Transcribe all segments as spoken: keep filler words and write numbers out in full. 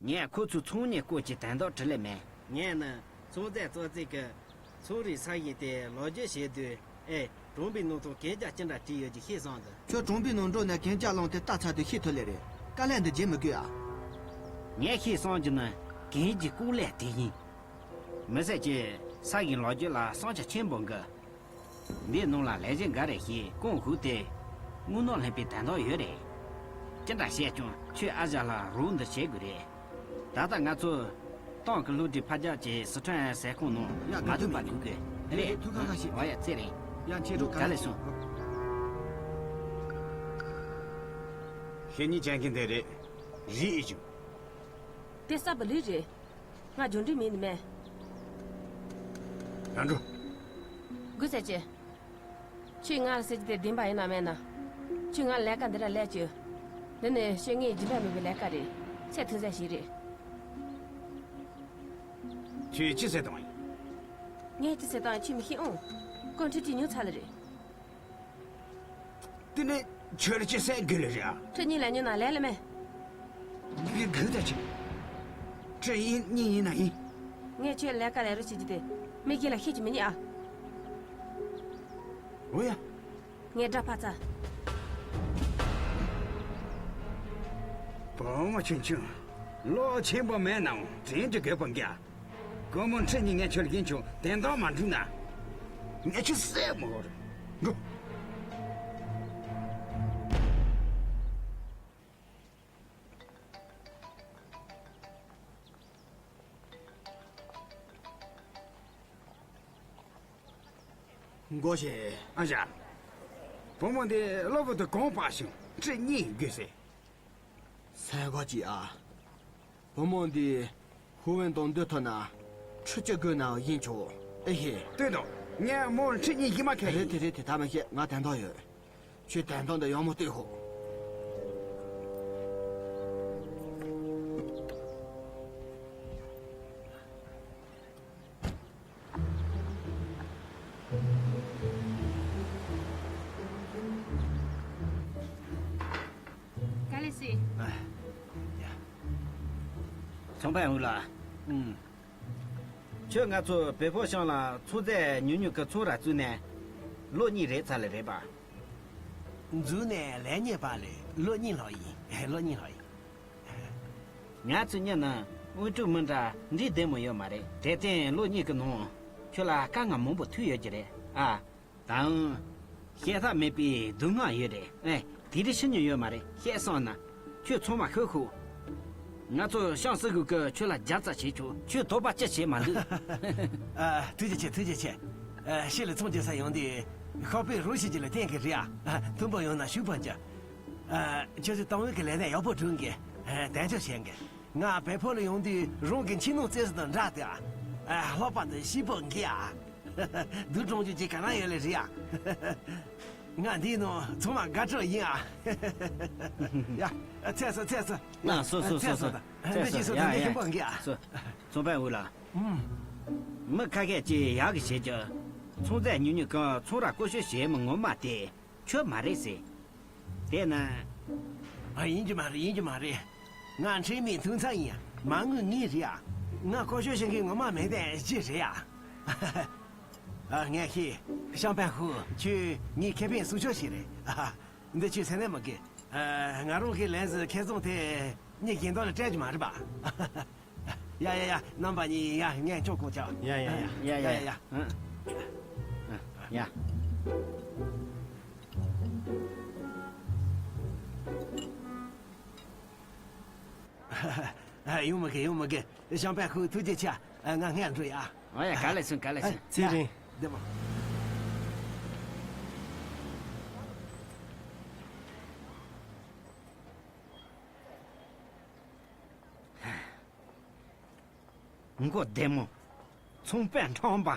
ངས་ཁོ་ཚོའི་ཚོང་གཉེར་སྐོར་གྱི་དོན་དག་དྲིས་ལན་མེད། ངས་ནི་ཚོང་རྫས་བཙོང་རྩིས་ཀྱི་ཚོང་རའི་ས་ཞིང་དེ་ལོ་རྒྱུས་བཤད་དུས། ཨེ། གྲོང་པའི་ནང་དུ་གན་རྒྱ་ཅི་འདྲ་བྲིས་ཡོད་ཀྱི་ཤེས་སོང་དུ། ཁྱོད་གྲོང་པའི་ནང་འགྲོ་ནས་གན་རྒྱ་བླངས་ཏེ་ལྟ་ཚར་དུས་ཤེས་ཐུབ་ལེ་རེད། དཀའ་ལས་འདི་བརྗེད་མི་དགོས་ཨ། ངས་ཤེས་སོང་རྒྱུ་ནི་གན་གྱི་སྐོར་ལས་དེ་ཡིན། མི་སེར་གྱིས་ས་ཞིང་ལོ་རྒྱུས་ལ་བསམ་འཆར་ཆེན་པོ་འགའ། འདིའི་ནང་ལ་ལས་བྱེད་འགའ་རེ་ཞིག་བསྐོང་ཞུས་ཏེ། དངུལ་ནོར་ལེན་པའི་དོན་དག་ཡོད་རེད། ཅི་འདྲ་བྱས་ཀྱང་ཁྱོད་ཨ་ཞང་ལ་རོགས་འདི་བྱེད་དགོས་རེད། ད་ལྟ་ང་ཚོ་ཏང་གི་བསླུ་བྲིད་ཕར་རྒྱག་བྱས་སི་ཁྲོན་ཟས་ཁང་ནང་ཡ་མ་ཐུག་པ་དགོས་དགོས་རེད། ཐུགས་ཁག་ཁ་ཤས། འོ་ཡ་ཚེ་རིང་། ཡ་མཆེད་གྲོགས་ག་ལེ་སོང་། ཤེས་ཉེན་ཅན་གྱི་འདི་རེད། རིག་ཨེ་བྱུང་། དེ་གསར་པ་ལོས་རེད། ང་འབྱོར་འབྲིང་མིན་ནི་མེད། ཡར་འགྲོ། དགོས་ཟེར་ཅི། ཁྱོས་ང་ལ་ཟེར་རྒྱུ་དེ་བདེན་པ་ཡིན་ན་མེད་ན། ཁྱོས་ང་ལ་ལས་ཀ་འདི་འདྲ་ལས་བཅུག་འདི་ནི་ཁྱོས་ངའི་སྦྱིན་པ་མེད་པའི་ལས་ཀ་རེད། ཚད་མཐོ་ས་ཞིག་རེད། ཁྱོས་ཅི་ཟེར་བཏང་ཡིན། ངས་ཅི་ཟེར་བཏང་ཡིན་ཁྱོས་མི་ཤེས་ཨང་། ཁོས་འཕྲུལ་ཆས་ཉོས་ཚར་ལེ་རེད། དེ་ནས་ཁྱོད་ལ་ཅི་ཟེར་དགོས་ལེ་རེད་ཨ། ཁྲི་གཉིས་ལ་ཉོས་ན་ལས་ལ་མེད། དགོས་དགོས་ད་ཅི། ཁྲི་གཉིས་ཡིན་ན་ཡིན། ངས་ཁྱོད་ལས་ཀ་ལས་རོགས་བྱེད་རྒྱུ་དེ་མི་སྒེར་ལ་བཤད་རྒྱུ་མི་ཉན་ཨ། འོ་ཡ། ངས་དགྲ་ཕབ་ཚར། བུ་མོ་ཆུང་ཆུང་། བློ་ཆེན་པོ་མེད་ནའང་དྲན་རྒྱུ་དགོས་པ་འགའ། སྒོར་མོ་ཁྲི་གཉིས་ངས་ཁྱོད་ལ་བྱིན་ཆོག་དོན་དག་མ་འགྲུབ་ན། ངས་ཁྱོད་བསད་མི་དགོས་རེད། འགྲོ། མགོ་བྱེད། ཨ་ཞང་། བུ་མོ་འདི་གློ་བུར་དུ་གོང་འཕར་བྱུང་། ཁྲི་གཉིས་དགོས་ཟེར། སེམས་ཁུར་གྱིས་ཨ། བུ་མོ་འདི་ཧུ་ཝེན་དང་འདུ་ཐུབ་ན་ཁྲི་གཅིག་དགོས་ནའང་བྱིན་ཆོག་ཨེ་ཤེས། ལྟོས་དང་། ངས་མོར་ཁྲི་གཉིས་བྱིན་མ་ཁེལ། རེད་དེ་རེད་དེ། ད་མི་ཤེས། ང་དོན་དག་ཡོད། ཁྱོད་དོན་དག་འདི་ཡག་མོ་ལྟོས་ཤོག་ག་ལེ་སི། ཨ། ཡ། ཚོང་པ་ཧུ་ལགས། ཨུམ། ཁྱོད་ང་ཚོ་བལ་ཕོ་ཤང་ལ་ཚོང་རྫས་ཉུང་ཉུང་གི་ཚོང་ར་བཙུགས་ནས་ལོ་གཉིས་རེད་ཚར་ལེ་རེད་པ། འཛུལ་ནས་ལས་གཉེར་པ་ལས་ལོ་གཉིས་ལྷག་ཡིན། ལོ་གཉིས་ལྷག་ཡིན། ང་ཚོས་ཉན་ན་དངོས་གྲུབ་མི་འདྲ་འདི་བདེ་མོ་ཡོད་མ་རེད། དེར་བརྟེན་ལོ་གཉིས་ཀྱི་ནང་ཁྱོད་ལ་དཀའ་ངལ་མང་པོ་ཐུག་ཡོད་ཀྱི་རེད་ཨ། དང་། བཤད་ཐབས་མེད་པའི་སྡུག་བསྔལ་ཡོད་རེད། ཨེ། དེ་རིགས་ཤི་མྱོང་ཡོད་མ་རེད། བཤད་སོང་ན་ཁྱོད་ཚང་མ་ཤོད་ཤོག་ང་ཚོ་ཤང་སྲིད་གཞུང་གིས་ཁྱོད་ལ་རྒྱབ་རྩ་བྱེད་ཆོག་ཁྱོད་དོགས་པ་ཅི་བྱེད་མ་འདུག་ཨ། ཐུགས་རྗེ་ཆེ། ཐུགས་རྗེ་ཆེ། ཨ། ཤི་ལ་ཚོང་རྒྱག་ས་ཡོང་དུས་ཤོག་དཔེ་རོགས་བྱེད་ཀྱི་ལ་བརྟེན་གི་རེད་ཨ། མཐུན་པོ་ཡོང་ན་ཤུགས་སྤར་གྱི། ཨ། ཁྱོད་ཚོས་ཏང་ཡོན་གྱི་ལས་དོན་ཡག་པོ་སྒྲུབ་གི། ཨ། དལ་འབྱོར་བྱེད་གི། ང་བལ་ཕོ་ལ་ཡོང་དུས་རང་གི་ཁྱིམ་ནང་བཙན་ས་དང་འདྲ་སྟེ་ཨ། ཨ། ལྷག་པར་དུ་སྐྱིད་པོ་གི་ཨ། སྡུག་གྲོང་ཆོག་ཅིག་ག་རང་ཡོད་ལེ་རེད་ཨ། ང་འདིའི་ནང་ཚང་མ་དགའ་སྤྲོ་ཡིན་ཨ། ཡ། ཚལ་སོ་ཚལ་སོ། ཨ། སོ་སོ་སོ་སོ། འདི་ཅིག་སོ། ཡ་འདི་ཡ། ཁྱིམ་པ་གི་ཨ། སོ། ཚོང་དཔོན་འུ་ལགས། ཨུམ། མི་ཁ་ཤས་ཀྱིས་ཡག་གི་བྱེད་ཀྱི། ཚོང་རྫས་ཉུང་ཉུང་གི་ཚོང་ར་བཀོལ་སྤྱོད་བྱེད་མི་ངོ་མ་དེ་ཁྱོད་མ་རེད་ཟེར། དེས་ན། ཨ། ཡིན་གྱི་མ་རེད། ཡིན་གྱི་མ་རེད། ང་ཁྲེལ་མེད་མཐུན་ཚང་ཡིན། མ་དངུལ་ངའི་རེད་ཨ། ང་བཀོལ་སྤྱོད་བྱེད་མཁན་ངོ་མ་མེད་དེ་ཅི་རེད་ཨ། ཨ། ངས་ཤེས། ཤང་པན་ཧུ། ཁྱོད་ངའི་ཁེ་ཕན་སྲུང་སྐྱོབ་བྱེད་རེད་ཨ། འདི་ཁྱོད་ཚེ་ནས་མི་དགོས། ཨ། ང་རང་གི་ལན་ཟེར་ཁེ་བཟང་དེ་མྱི་གཞན་དག་ལ་སྤྲད་རྒྱུ་མ་རེད་པ། ཡ་ཡ་ཡ། རྣམ་པ་གཉིས་ཡ་ངས་ཅོག་གོ་ཆ། ཡ་ཡ་ཡ། ཡ་ཡ་ཡ། ཡ། ཡོང་མི་དགོས། ཡོང་མི་དགོས། ཤང་པན་ཧུ་ཐུགས་རྗེ་ཆེ། ང་སྔོན་འགྲོ་ཡ། ཨ་ཡ། ག་ལེ་སོང་། ག་ལེ་སོང་། ཚེ་རིང་། བདེ་མོ། མགོ་བདེ་མོ། ཚོང་དཔོན་ཁྲོམ་པ།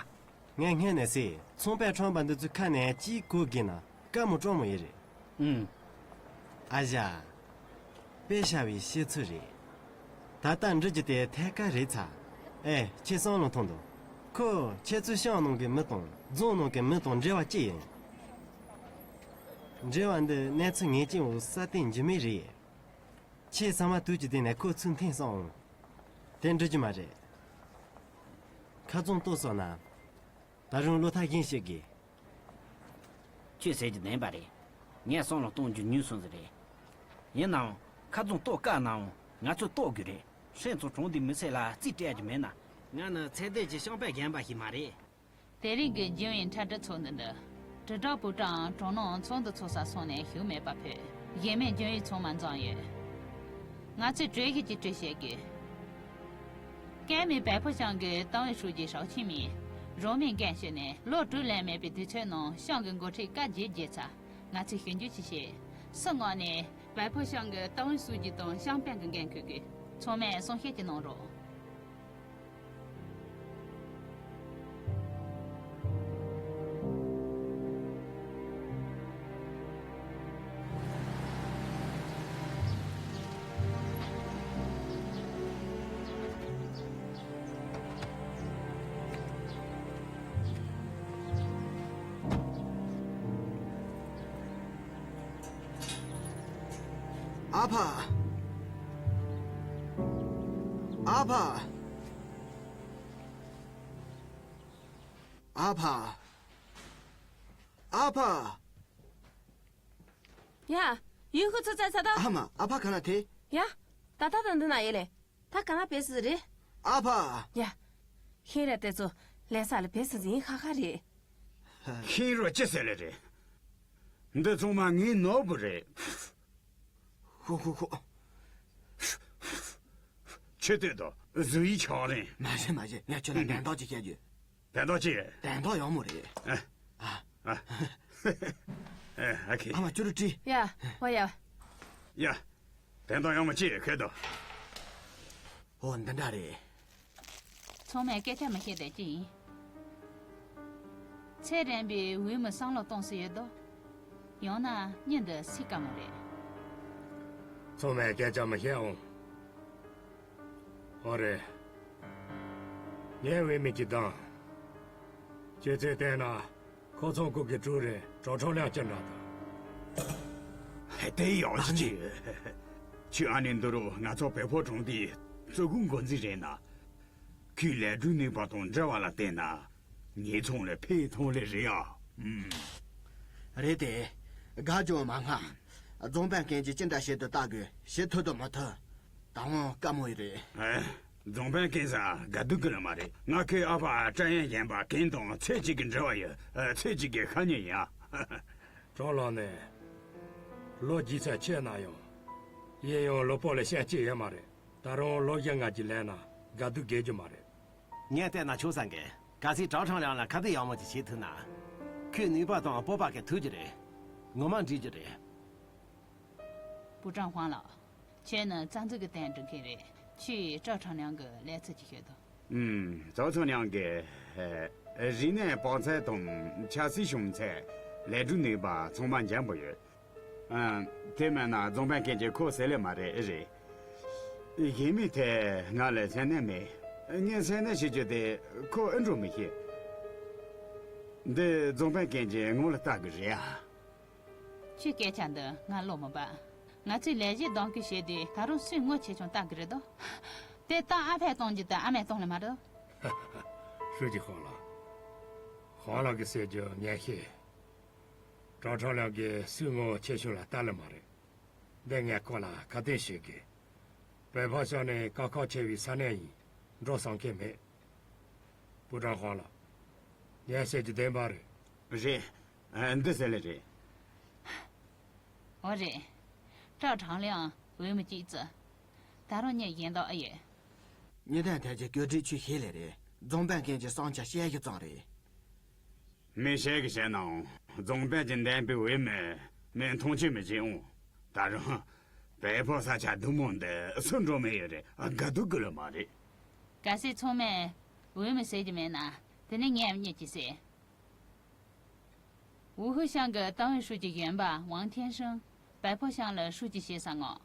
ངས་སྔོན་ནས་ཟེར། ཚོང་དཔོན་ཁྲོམ་པ་འདི་ཚོའི་ཁ་ནས་གཅིག་གོ་གི་ན་དཀའ་མོ་སྤྲང་མོ་ཡིན་རེད། ཨུམ། ཨ་ཞ། དཔེ་བྱ་བའི་བཤད་ཚུལ་རེད། ད་ལྟ་འབྲི་རྒྱུ་དེ་ཐད་ཀར་རེད་ཚ། ཨེ། ཁྱེད་བསམ་བློ་ཐོངས་དང་། ཁོ་ཁྱེད་ཚོའི་ཤང་ནང་གི་མི་དང་རྫོང་ནང་གི་མི་དང་འབྲེལ་བ་ཅི་ཡིན། འབྲེལ་བ་འདི་གནས་ཚུལ་ངེས་ཅན་འོག་སྲ་བརྟན་རྒྱུ་མེད་རེད། ཁྱེད་ཚང་མ་དུས་ཀྱི་སྟེང་ནས་ཁོ་ཚུར་འཐེན་སོང་། དེ་འགྲིག་གི་མ་རེད། ཁ་རྩང་གཏོར་སོང་ན། ད་རུང་བློ་ཐག་རིང་བྱེད་དགོས། ཁྱོད་ཟེར་རྒྱུ་བདེན་པ་རེད། ངས་བསམ་བློ་གཏོང་རྒྱུ་ཉུང་སོང་ཟིག་རེད། ཡིན་ནའང་། ཁ་རྩང་གཏོར་དཀའ་ནའང་། ང་ཚོས་གཏོར་དགོས་རེད། ཧྲེང་ཚོ་གྲོང་སྡེའི་མི་སེར་ལ་རྩིས་སྤྲད་རྒྱུ་མེད་ན། ང་ནི་ཚེ་འདས་ཀྱི་ཤངས་པའི་རྒན་པ་ཞིག་མ་རེད། དེ་རིང་གི་ལྗོན་ཡིན་འཕྲལ་སྒྲིལ་ཚོགས་འདུ་འདི། དྲིལ་བསྒྲགས་པུའུ་ཀྲང་གྲོང་ནང་ཚོགས་འདུ་ཚོགས་ས་སོང་ནས་ཞུགས་མེད་པ་ཕུད། གཞན་མེད་ལྗོན་ཡིན་ཚང་མ་འཛོམས་ཡོད། ང་ཚོས་གྲོས་གཞི་གཅིག་སྒྲིག་བྱེད་དགོས། ཀན་མི་བལ་པོ་ཤང་གི་ཏང་ཨུའི་ཧྲུའུ་ཅི་ཧྲའོ་ཆིན་མིན། རང་མིང་འགན་ཞུས་ནས་ལོ་དྲུག་ལས་མེད་པའི་དུས་ཚོད་ནང་ཤང་གི་འགོ་ཁྲིད་བཀའ་བརྒྱུད་བརྒྱུད་ཚར། ང་ཚོས་ཞིབ་འཇུག་ཅིག་བྱེད། སུ་ངོས་ནས་བལ་པོ་ཤང་གི་ཏང་ཨུའི་ཧྲུའུ་ཅི་དང་ཤང་པན་གྱི་འགན་འཁུར་དགོས། ཚང་མས་གསུང་བཤད་ཅིག་གནང་རོགས། ཨ་ཕ། ཨ་ཕ། ཨ་ཕ། ཨ་ཕ། ཡ། ཡུལ་ཤུལ་ཚོ་བཙལ་ཚར་ད། ཨ་མ། ཨ་ཕ་ག་ན་ཐེ། ཡ། ད་ལྟ་དང་འདི་ན་ཡོད་ལེ། ད་ག་ན་བེད་སྲིད་རེད། ཨ་ཕ། ཡ། ཤིང་ར་དེ་ཚོ་ལས་ས་ལ་བེད་སྲིད་ཡིན་ཁ་ཁ་རེད། ཤིང་རོ་ཅི་ཟེར་ལེ་རེད། འདི་ཚང་མ་ངའི་ནོར་བུ་རེད། ཧུ་ཧུ་ཧུ། ཆི་ལྟོས་དོ། བཟོ་ཡི་ཆག་རེད། མ་རེད་མ་རེད། ངས་ཁྱོད་ལ་དན་རྟགས་ཅིག་བཤད་རྒྱུ། དན་རྟགས་ཅི། དན་རྟགས་ཡག་མོ་རེད། ཨ། ཨ། ཨ། ཨ་ཁེ། ཨ་མ་ཅོ་རུ་ཀྲི། ཡ། ཧོ་ཡ། ཡ། དན་རྟགས་ཡག་མོ་ཅི་ཁེ་དོ། ཨོ་འདི་འདྲ་རེད། ཚང་མས་སྐད་ཆ་མི་བཤད་བསྡད་ཀྱི་ཡིན། ཚེ་རིང་པོའི་འོས་མི་བསམ་བློ་གཏོང་སྲིད་ཡོད་དོ། ཡང་ན་མྱི་འདི་སྲིད་དཀའ་མོ་རེད། ཚང་མས་སྐད་ཆ་མི་བཤད་འོང་། ཨོ་རེད། ངས་འོས་མི་གཅིག་བདམས། ཁྱེད་ཚོས་བལྟས་ན། ཁོ་ཚོ་སྐུ་གི་ཀྲུའུ་རེན་ཀྲོའུ་ཁྲང་ལིའང་ཅི་འདྲ་འདུག་དེ་ཡག་ཅིག་ཁྱོད་ཨ་ནེ་འདི་རུ་ང་ཚོ་བལ་པོ་གྲོང་སྡེའི་གཙོ་སྐུ་འགོ་འཛིན་རེད་ན། ཁོས་ལས་སྒྲུབ་ནུས་པ་དང་འབྲེལ་བ་ལ་བརྟེན་ན། ངེད་ཚང་ལ་ཕན་ཐོགས་ལེ་རེད་ཨ། ཨུམ། རེད་དེ། དགའ་སྐྱོ་མ་སྔ། རྫོང་དཔོན་རྒན་གྱིས་ཅི་འདྲ་བྱེད་དུ་ལྟ་དགོས་བྱེད་ཐུབ་དུ་མི་ཐུབ། ད་དབང་དཀའ་མོ་ཡི་རེད། ཨེ། རྫོང་དཔོན་རྒན་ཟེར་དགའ་སྡུག་གི་ལ་མ་རེད། ང་ཁོའི་ཨ་ཕ་བཀྲ་ཡང་གཞན་པ་རྒན་དང་ཚེ་གཅིག་གི་འབྲེལ་བ་ཡོད། ཨེ། ཚེ་གཅིག་གི་ཤ་ཉེ་ཡིན་ཨ། ཀྲང་ལགས་ནས། ལོ་རྒྱུས་ཚད་ཆེ་ན་ཡང་། ཡིན་ཡང་ལོ་པོ་ལ་ཤན་གཅིག་ཡོད་མ་རེད། ད་རུང་ལོ་བཞི་ལྔ་གཅིག་ལས་ན་དགའ་སྡུག་རྒྱས་རྒྱུ་མ་རེད། ངས་བལྟས་ན་ཆོག་བསམ་གི། གལ་སྲིད་ཀྲང་ཁྲང་ལིའང་ལ་ཁ་གཏད་ཡག་མོ་ཅིག་བྱེད་ཐུབ་ན། ཁོའི་ནུས་པ་དང་སྤོབས་པ་གི་ཐུག་རྒྱུ་རེད། ངོ་མ་འགྲིག་རྒྱུ་རེད། པུའུ་ཀྲང་ཧུང་ལགས། ཁྱེད་ནི་རྩ་འཛུགས་ཀྱི་ཏན་ཀྲིན་མཁན་རེད། ཁྱོས་ཀྲང་ཁྲང་ལིའང་གི་ལས་ཚུལ་ཅིག་ཤོད་དང་། ཨུམ། ཀྲང་ཁྲང་ལིའང་གི། ཨེ། རིག་གནས་སྤང་ཚད་དང་ཆབ་སྲིད་བྱུང་ཚད། ལས་སྒྲུབ་ནུས་པ་ཚང་མ་འཇམ་པོ་ཡོད། ཨ། དེ་མིན་ན་རྫོང་དཔོན་རྒན་གྱིས་ཁོ་ཟེར་ལེ་མ་རེད། རེད། གཞན་མི་དེ་ང་ལ་སེམས་ནད་མེད། ངས་སེམས་ནད་བྱེད་རྒྱུ་དེ་ཁོ་ཨེ་འགྲོ་མི་ཤེས། འདི་རྫོང་དཔོན་རྒན་གྱིས་ངོ་ལ་ལྟ་གི་རེད་ཨ། ཁྱོད་སྐད་ཆ་འདི་ང་བློ་མི་འབབ། ང་ཚོས་ལས་གཞི་གདམ་ག་བྱེད་དུས་ད་རུང་སུས་ངོ་ཆེ་ཆུང་ལྟ་གི་རེད་དོ། དེ་ད་ཨ་ཕས་གཏོང་རྒྱུ་དང་ཨ་མས་གཏོང་ལེ་མ་རེད། ཧྲུའུ་ཅི་ཧོང་ལགས། ཧོང་ལགས་ཀྱིས་ཟེར་རྒྱུ་ངས་ཤེས། ཀྲང་ཁྲང་ལིའང་གིས་སུས་ངོ་ཆེ་ཆུང་ལ་ལྟ་ལེ་མ་རེད། འདི་ངས་ཁོ་ལ་ཁ་གཏད་ཞུ་གི། བལ་པོ་ཤང་ནི་དཀའ་ཁག་ཆེ་བའི་ས་གནས་ཡིན། འགྲོ་བསམ་གི་མེད། པུའུ་ཀྲང་ཧོང་ལགས། ངས་ཟེར་རྒྱུ་བདེན་པ་རེད། རེད། ཨ། འདི་ཟེར་ལེ་རེད། འོ་རེད། ཀྲང་ཁྲང་ལིའང་འོས་མི་གཅིག་བརྩི། ད་རུང་མྱི་གཞན་དག་ཨེ་ཡོད། མྱི་དོན་ཐད་ཀྱི་བཀོད་སྒྲིག་ཆོས་བྱེད་ལེ་རེད། རྫོང་དཔོན་རྒན་གྱི་བསམ་འཆར་བཤད་རྒྱུ་ཙམ་རེད། མི་ཞིག་གིས་བཤད་ནའང་རྫོང་དཔོན་གྱི་འདེམས་པའི་འོས་མི་མི་མཐོང་ཆེན་མི་བྱེད་འོང་། ད་རུང་བལ་པོ་ས་ཆ་སྡུག་མོ་འདི་སུ་འགྲོ་མི་ཡོད་རེད། དགའ་སྡུག་གི་ལོ་མ་རེད། གལ་སྲིད་ཚང་མས་འོས་མི་ཟེར་རྒྱུ་མེད་ན། དེ་ནི་ངས་མྱི་གཅིག་ཟེར། ཝུ་ཧུ་ཤང་གི་ཏང་ཨུའི་ཧྲུའུ་ཅི་གཞོན་པ་ཝང་ཐེན་ཧྲིན་བལ་པོ་ཤང་ལ་ཧྲུའུ་ཅི་བྱེད་ས་ངོ་།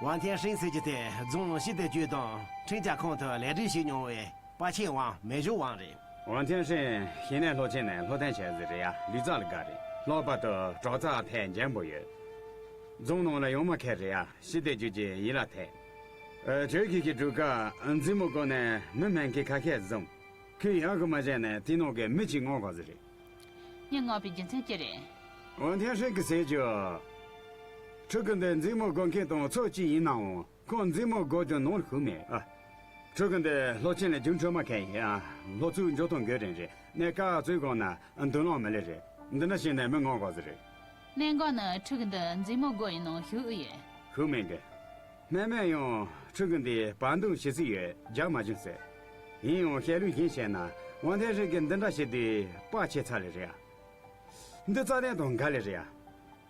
ཝང་ཐེན་ཧྲིན་ཟེར་རྒྱུ་དེ་རྫོང་ཞི་བདེ་ཅུས་དང་ཁྲིམས་རྒྱལ་ཁང་དུ་ལས་སྒྲིག་བྱེད་མྱོང་བའི་པ་ཆེན་ཝང་མེ་ཞུ་ཝང་རེད། ཝང་ཐེན་ཧྲིན་ཤེས་ནས་སློབ་ཆེན་ནས་སློབ་ཐོན་བྱས་ཟིག་རེད་ཡ། ལུས་རྩལ་དགའ་རེད། ལྷག་པར་དུ་དྲག་རྩལ་ཐད་འཇམ་པོ་ཡོད། རྫོང་ནང་ལ་ཡོང་མ་ཁེལ་རེད་ཡ། ཞི་བདེ་ཅུས་ཀྱིས་ཡིད་ལ་ཐེབས། ཨ། ཁྱོད་ཀྱིས་ཀྱི་གྲུ་ཁ་མཛེས་མོ་སྒོ་ནས་མི་སྨན་མཁན་ཁ་ཤས་བཟུང་། ཁོས་ཡག་གི་མ་བྱས་ནས་དེ་ནང་གི་མི་གཅིག་མངགས་ག་ཟེར་རེད། ངས་མངགས་པའི་རྒྱུ་མཚན་ཅི་རེད། ཝང་ཐན་ཧྲིན་གྱིས་ཟེར་རྒྱུ། ཕྲུ་གུ་འདི་མཛེས་མོ་སྒོ་མཁན་དང་ཚོགས་གཅིག་ཡིན་ནའང་ཁོང་མཛེས་མོ་སྒོ་རྒྱུ་ནང་ལ་ཞུགས་མེད་ཨ། ཕྲུ་གུ་འདི་སློབ་ཆེན་ལ་རྒྱུགས་འཕྲོད་མ་ཁེལ་ཡིན་ཨ། སློབ་གཙོའི་འཇོག་ཐོ་འགོད་རན་རེད། ནས་ཀ་ཚོས་གང་ན་མདུན་ལམ་མི་ལེ་རེད། འདི་འདྲ་བྱས་ནས་མི་མངགས་ག་ཟེར་རེད། གནད་འགག་ནི་ཕྲུ་གུ་འདི་མཛེས་མོ་སྒོ་ཡི་ནང་ཞུགས་ཨེ་ཡོད། ཞུགས་མེད་གི། སྨན་མས་ཡང་ཕྲུ་གུ་འདི་བར་འདུམ་བྱེད་སྲིད་ཡོད་རྒྱག་མ་བྱུང་ཟེར། ཡིན་ཡང་བཤད་ལུགས་བཞིན་བཤད་ན་ཝང་ཐན་ཧྲིན་གྱིས་འདི་འདྲ་བྱེད་དུས་དཔའ་ཆེ་ཚར་ལེ་རེད་ཨ། འདི་རྩ་དོན་དང་འགལ་ལེ་རེད་ཨ།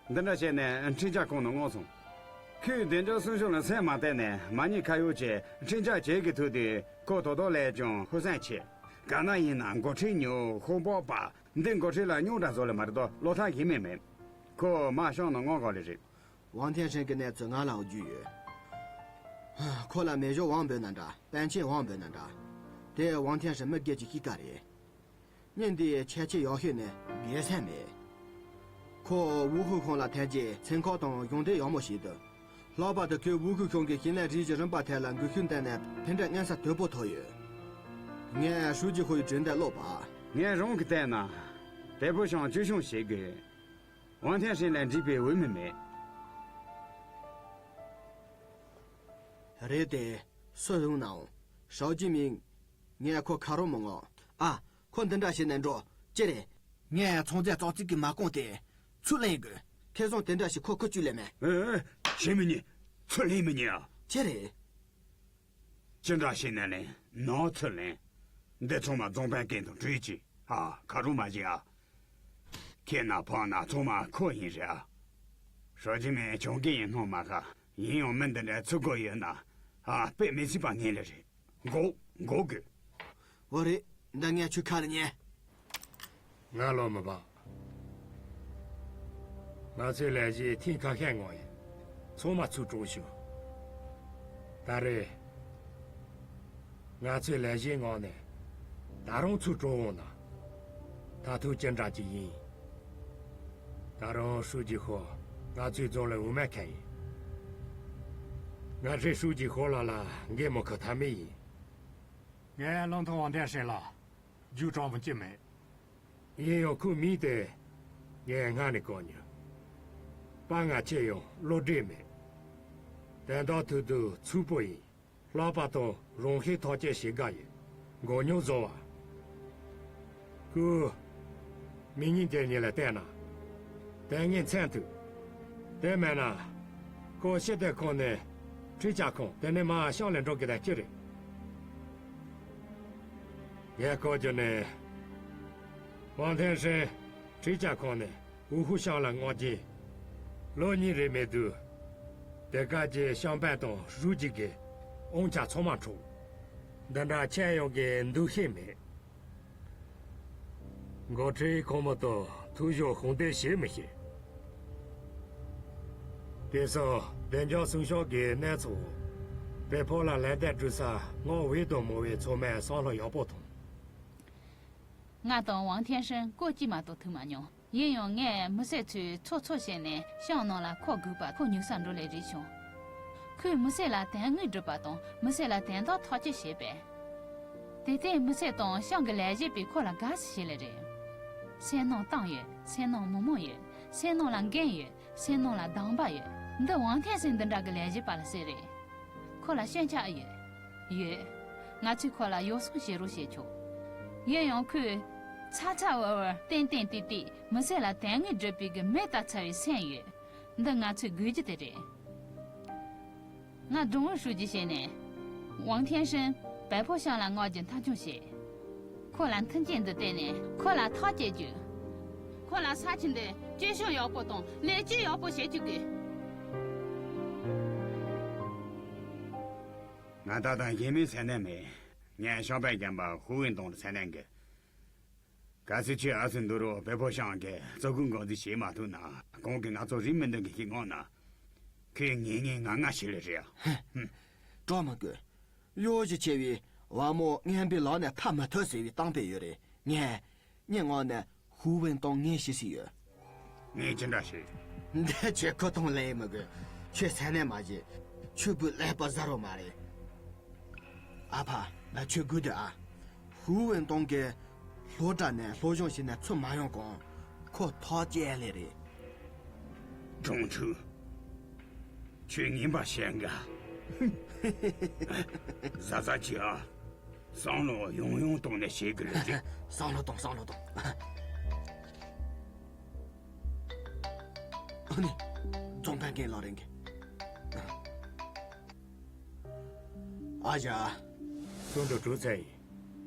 འདི་འདྲ་བྱས་ནས་འཕྲིན་བཅར་ཁང་ནང་མངགས་སོང་། ཁོས་བདེ་འཇགས་སྲུང་སྐྱོབ་ལ་སེམས་མ་གཏད་ནས་མ་ཉེས་ཁ་གཡོག་བྱས་འཕྲིན་བཅར་བྱེད་དགོས་ཐུག་དུས་ཁོ་དོ་དོ་ལས་ཀྱང་ཧུར་སེམས་ཆེ། ག་ན་ཡིན་ན་འགོ་ཁྲིད་ཉོ་ཤོག་སྦག་པ་འདི་འགོ་ཁྲིད་ལ་རྙོག་དྲ་བཟོ་ལེ་མ་རེད་དོ་བློ་ཐག་ཡིན་མིན་མེད། ཁོ་མ་ཤང་ནང་མངགས་ག་ལེ་རེད། ཝང་ཐན་ཧྲིན་གྱི་གནས་ཚུལ་ང་ལའང་རྒྱུས་ཡོད། ཁོ་ལ་མེ་ཞོ་ཝང་འབོད་ན་འདྲ་པན་ཆེན་ཝང་འབོད་ན་འདྲ། དེ་ཝང་ཐན་ཧྲིན་མི་སྒེར་གྱི་གཤིས་ཀ་རེད། མྱི་འདི་ཁྱད་ཆོས་ཡག་ཤོས་ནི་སྒེར་སེམས་མེད། ཁོ་ཝུའུ་ཧུའུ་ཁང་ལ་ཐད་རྗེས་ཚན་ཁག་དང་གཞུང་འབྲེལ་ཡག་མོ་བྱས་འདུག་ལྷག་པར་དུ་ཁོས་ཝུའུ་ཧུའུ་ཁང་གི་ཞིང་ལས་རིགས་ཀྱི་རིམ་པ་ཐད་ལ་འགུལ་ཤུགས་བཏོན་ནས་ཕན་འབྲས་མངོན་གསལ་དོད་པོ་ཐོབ་ཡོད། ངས་ཧྲུའུ་ཅི་ཧོའི་དྲན་དེ་ཀློག་པ། ངས་རང་གི་བལྟས་ན། བལ་པོ་ཤང་བཅོས་སྐྱོང་བྱེད་དགོས། ཝང་ཐན་ཧྲིན་ལས་འགྲིག་པའི་འོས་མི་མེད། རེད་དེ། སུ་ཡིན་ནའང་། ཞའོ་ཅི་མིང་། ངས་ཁོ་ཁ་རོག་མི་མངགས། ཨ། ཁོ་འདི་འདྲ་བྱས་ནས་འགྲོ། ཅི་རེད། ངས་ཚོང་རྫས་ཙག་ཙིག་གི་མ་བསྐོངས་ཏེ། ཚུར་ལེན་དགོས། ཁེ་བཟང་དེ་འདྲ་ཞིག་ཁོ་ཁུར་བཅུག་ལེ་མེད། ཨེ། བྱེད་མི་ཉན། ཚུར་ལེན་མི་ཉན་ཨ། ཅི་རེད། ཅི་འདྲ་བྱས་ནས་ལེན་ནའང་ཚུར་ལེན། འདི་ཚང་མ་རྫོང་དཔོན་རྐྱེན་དང་འཁྲུལ་གྱིས། ཨ། ཁ་རོག་མ་བྱེད་ཨ། ཁྱེད་ན་ཕངས་ན་ཚང་མ་ཁོ་ཡིན་རེད་ཨ། ཧྲོ་ཅི་མིན་ཆུང་སྐད་ཡིན་སྣང་མ་ཁ། ཡིན་ཡང་མི་འདི་འདྲ་ཚུར་དགོས་ཡོད་ན། ཨ། དཔེ་མི་སྲིད་པ་ངན་ལེ་རེད། འགོག་འགོག་དགོས། འོ་རེད། འདི་ངས་ཁྱོད་ཁ་ལ་ཉན། ང་ལོ་མི་བག་ང་ཚོའི་ལས་གཞི་ཐེངས་ཁ་ཤས་ངོ་ཡིན། ཚང་མ་ཚུར་སྤྲོད་ཤོག་ད་རེས། ང་ཚོའི་ལས་གཞིའི་ངང་ནས་ད་རུང་ཚུར་སྤྲོད་འོང་ན། ད་ཐུག་ཅི་འདྲ་ཅིག་ཡིན། ད་རུང་ཧྲུའུ་ཅི་ཧོ་ང་ཚོའི་རྫོང་ལ་འོས་མེད་མཁན་ཡིན། ང་ཧྲེ་ཧྲུའུ་ཅི་ཧོ་ལགས་ལ་འགན་མི་འཁུར་ཐབས་མེད་ཡིན། ངས་བློ་མཐུན་ཝང་ཐན་ཧྲིན་ལ་རྒྱུགས་དྲག་པོ་ཅི་མེད། ཡིན་ཡང་ཁོའི་མིང་དེ་ངས་སྔ་ནས་གོ་མྱོང་། དཔའ་ངར་ཆེ་ཡང་བློ་གྲོས་མེད། དོན་དག་ཐུག་དུས་ཚུགས་པོ་ཡིན། ལྷག་པར་དུ་རང་ཤེད་ཐག་གཅོད་བྱེད་དགའ་ཡོད། མགོ་རྙོག་བཟོ་བ། ཁོའི་མིག་གཉིས་དེ་གཉིས་ལ་བལྟས་ན། དོན་དངོས་མཚོན་ཐུབ། དེ་མེད་ན། ཁོ་ཤི་དེ་ཁོང་ནས་འཕྲུལ་ཆས་ཁང་དེ་ནས་མར་ཤང་ལ་འགྲོ་གི་དང་གཅིག་རེད། ངས་གོ་རྒྱུ་ནི། ཝང་ཐན་ཧྲིན་འཕྲུལ་ཆས་ཁང་ནས་ཝུའུ་ཧུ་ཤང་ལ་མངགས་རྗེས། ལོ་གཉིས་རེ་མེད་དུས། དེ་ག་གི་ཤང་པན་དང་ཧྲུའུ་ཅི་གི་དབང་ཆ་ཚང་མ་འཕྲོག་འདི་འདྲ་ཁྱེད་ཡོང་གི་འདུ་ཤེས་མེད། འགོ་ཁྲིད་ཁོང་མོ་དང་ཐུག་ཞོག་ཧོང་ཏེ་བྱེད་མི་ཤེས། དེ་སོ་བདེ་འཇགས་སྲུང་སྐྱོབ་ཀྱི་གནས་ཚུལ། བལ་པོ་ལ་ལས་དོན་སྒྲུབ་ས་མངགས་འོས་དང་མི་འོས་ཚང་མས་བསམ་བློ་ཡག་པོ་ཐོངས། ང་དང་ཝང་ཐན་ཧྲིན་སྐོར་གཅིག་མ་གཏོགས་ཐུག་མ་མྱོང་། ཡིན་ཡང་ངས་མི་སེར་ཚོས་ཚོགས་ཚོགས་བྱས་ནས་ཤང་ནང་ལ་ཁོ་སྒུག་པ་ཁོ་ཉུག་ས་འགྲོ་ལེ་རེད་བྱུང་། ཁོས་མི་སེར་ལ་དོན་དངོས་སྒྲུབ་པ་དང་མི་སེར་ལ་དོན་དག་ཐག་གཅོད་བྱེད་པས། དེ་ལྟས་མི་སེར་དང་ཤང་གི་ལས་བྱེད་པས་ཁོ་ལ་དགའ་བསུ་བྱེད་ལེ་རེད། སེམས་ནང་ཏང་ཡོད། སེམས་ནང་མི་མང་ཡོད། སེམས་ནང་ལ་འགན་ཡོད། སེམས་ནང་ལ་དང་བ་ཡོད། འདི་ཝང་ཐན་ཧྲིན་འདི་འདྲ་གི་ལས་བྱེད་པ་ལ་ཟེར་རེད། ཁོ་ལ་སྐྱོན་ཆ་ཡོད། ཡོད། ང་ཚོས་ཁོ་ལ་ཡོ་བསྲང་བྱེད་རོགས་བྱེད་ཆོག་ཡིན་ཡང་ཁོས། ཚ་ཚ་འུར་འུར་ཏན་ཏན་ཏིག་ཏིག་མི་སེར་ལ་དོན་དངོས་སྒྲུབ་པའི་གི་མེ་ལྟར་ཚ་བའི་སེམས་ཡོད། འདི་ང་ཚོས་དགོས་རྒྱུ་དེ་རེད། ང་ཀྲུང་ཨུ་ཧྲུའུ་ཅི་བྱས་ནས། ཝང་ཐན་ཧྲིན་བལ་པོ་ཤང་ལ་མངགས་རྒྱུ་མཐའ་འཁྱོངས་བྱས། ཁོ་ལ་མཐུན་རྐྱེན་འདི་བསྟན་ནས་ཁོ་ལ་ཐག་བཅད་རྒྱུ། ཁོ་ལ་ས་ཆ་འདི་བཅོས་སྐྱོང་ཡག་པོ་དང་ལེགས་བཅོས་ཡག་པོ་བྱེད་བཅུག་དགོས། ང་ད་ལྟ་གཞན་མིའི་མཚན་གནས་མེད། ངས་ཤང་པན་རྒན་པ་ཧུའུ་ཝེན་ཏོང་ལ་མཚན་གནས་འགོད། གལ་སྲིད་ཁྱོད་ཨ་སུ་འདུག་རོགས་བལ་པོ་ཤང་གི་བཙོག་གུ་འགོག་རྫས་བྱེད་མ་ཐུབ་ན་གོང་གི་ང་ཚོ་རིན་མི་འདུག་གི་ཞིག་མངགས་ན། ཁོས་ངེས་ངེས་ང་ང་ཞིག་ལས་རེད་ཨ། ཧུམ། སྤྲོ་མི་དགོས། གཡོ་ཞིག་ཆེ་བའི་བ་མོ་ངན་པའི་ལག་ནས་ཐར་མི་ཐུབ་ཟེར་བའི་གཏམ་དཔེ་ཡོད་རེད། ངས་སྙན་ངག་ནས་ཧུའུ་ཝེན་ཏོང་ངས་ཤེས་སྲིད་ཡོད། ངས་ཅི་འདྲ་ཤེས། འདི་ཁྱོད་ཁུ་ཐོང་ལེན་མི་དགོས། ཁྱོད་མཚན་གནས་མ་བྱེད། ཁྱོད་བུ་ཀླད་པ་གཟར་བ་མ་རེད། ཨ་ཕ། ང་ཁྱོད་སྒུག་སྡོད་ཨ། ཧུའུ་ཝེན་ཏུང་གིས་སློབ་གྲྭ་ནས་སློབ་སྦྱོང་བྱས་ནས་ཚུར་མ་ཡོང་གོང་ཁོ་ཐག་བཅད་ལེ་རེད། ཁྲུང་ཆུ། ཁྱོད་ངན་པ་བཤད་འགའ། ཟ་ཟ་ཅི་ཨ། བསམ་བློ་ཡང་ཡང་གཏོང་ནས་བྱེད་དགོས་རེད། བསམ་བློ་གཏོང་བསམ་བློ་གཏོང་། ཨ་ནི། རྫོང་དཔོན་རྒན་ལགས་རེད་གི། ཨ་ཞ། སུ་འདུག་གྲུ་ཚན་ཡིན།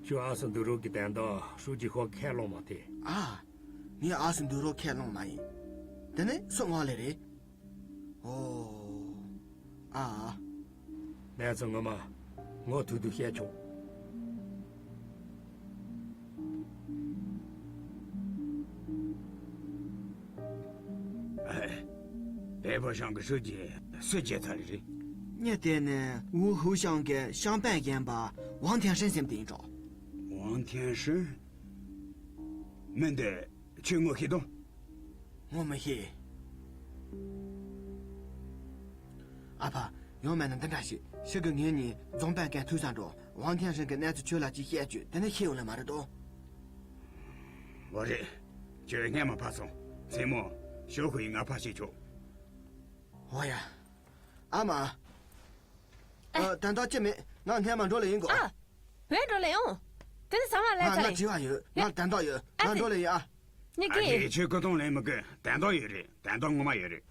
ཁྱོད་ཨ་སུ་འདུག་རོགས་ཀྱི་དན་ད་ཧྲུའུ་ཅི་ཧོ་ཁས་ལོང་མ་ཐེ། ཨ། ངས་ཨ་སུ་འདུག་རོགས་ཁས་ལོང་མ་ཡིན། དེ་ནས་སུ་ངོ་ལེ་རེད། ཨོ། ཨ། གནས་ཚུལ་ངོ་མ་ངོ་ཐུག་ཐུག་བཤད་ཆོག་ཨེ། བལ་པོ་ཤང་གི་ཧྲུའུ་ཅི་སུ་བྱས་ཚར་རེད། ངས་བལྟས་ན་ཝུའུ་ཧུའུ་ཤང་གི་ཤང་པན་རྒན་པ་ཝང་ཐེན་ཧྲིན་ཟེར་མཁན་དེ་ཡིན་འགྲོ། ཝང་ཐེན་ཧྲིན། མི་འདི་ཁྱོད་ངོ་ཤེས་དང་། ངོ་མི་ཤེས། ཨ་ཕ། ཡང་མིན་ན་འདི་འདྲ་ཞིག་ཤི་གི་ངེད་གཉིས་རྫོང་དཔོན་གན་ཐུག་ས་འགྲོ། ཝང་ཐེན་ཧྲིན་གི་གནས་ཚུལ་ཁྱོད་ལ་ཅིག་བཤད་བཅུག་དེ་ནས་ཤི་ཡོང་ལེ་མ་རེད་དོ། འོ་རེད། ཁྱོད་སྔས་མ་ཕར་སོང་། མཚན་མོ་ཞོགས་ཁོ་ཡིས་ང་ཕར་བཤད་ཆོག་འོ་ཡ། ཨ་མ། ཨ། དན་ད་ཅི་མེད། ང་སྔས་མ་འགྲོ་ལེ་ཡིན་གོ། ཨ། བས་འགྲོ་ལེ་ཡོང་། དེ་ནི་ཚང་མ་ལས་ང་ཚ་ང་ལེ། དྲི་བ་ཡོད། ང་དན་ད་ཡོད། ང་འགྲོ་ལེ་ཡིན་ཨ། ཉི་ཨ་གི་ཁྱོད་ཁོ་ཐོང་ལེ་མི་དགོས། དན་ད་ཡོད་རེད། དན་ད་ངོ་མ་ཡོད་རེད།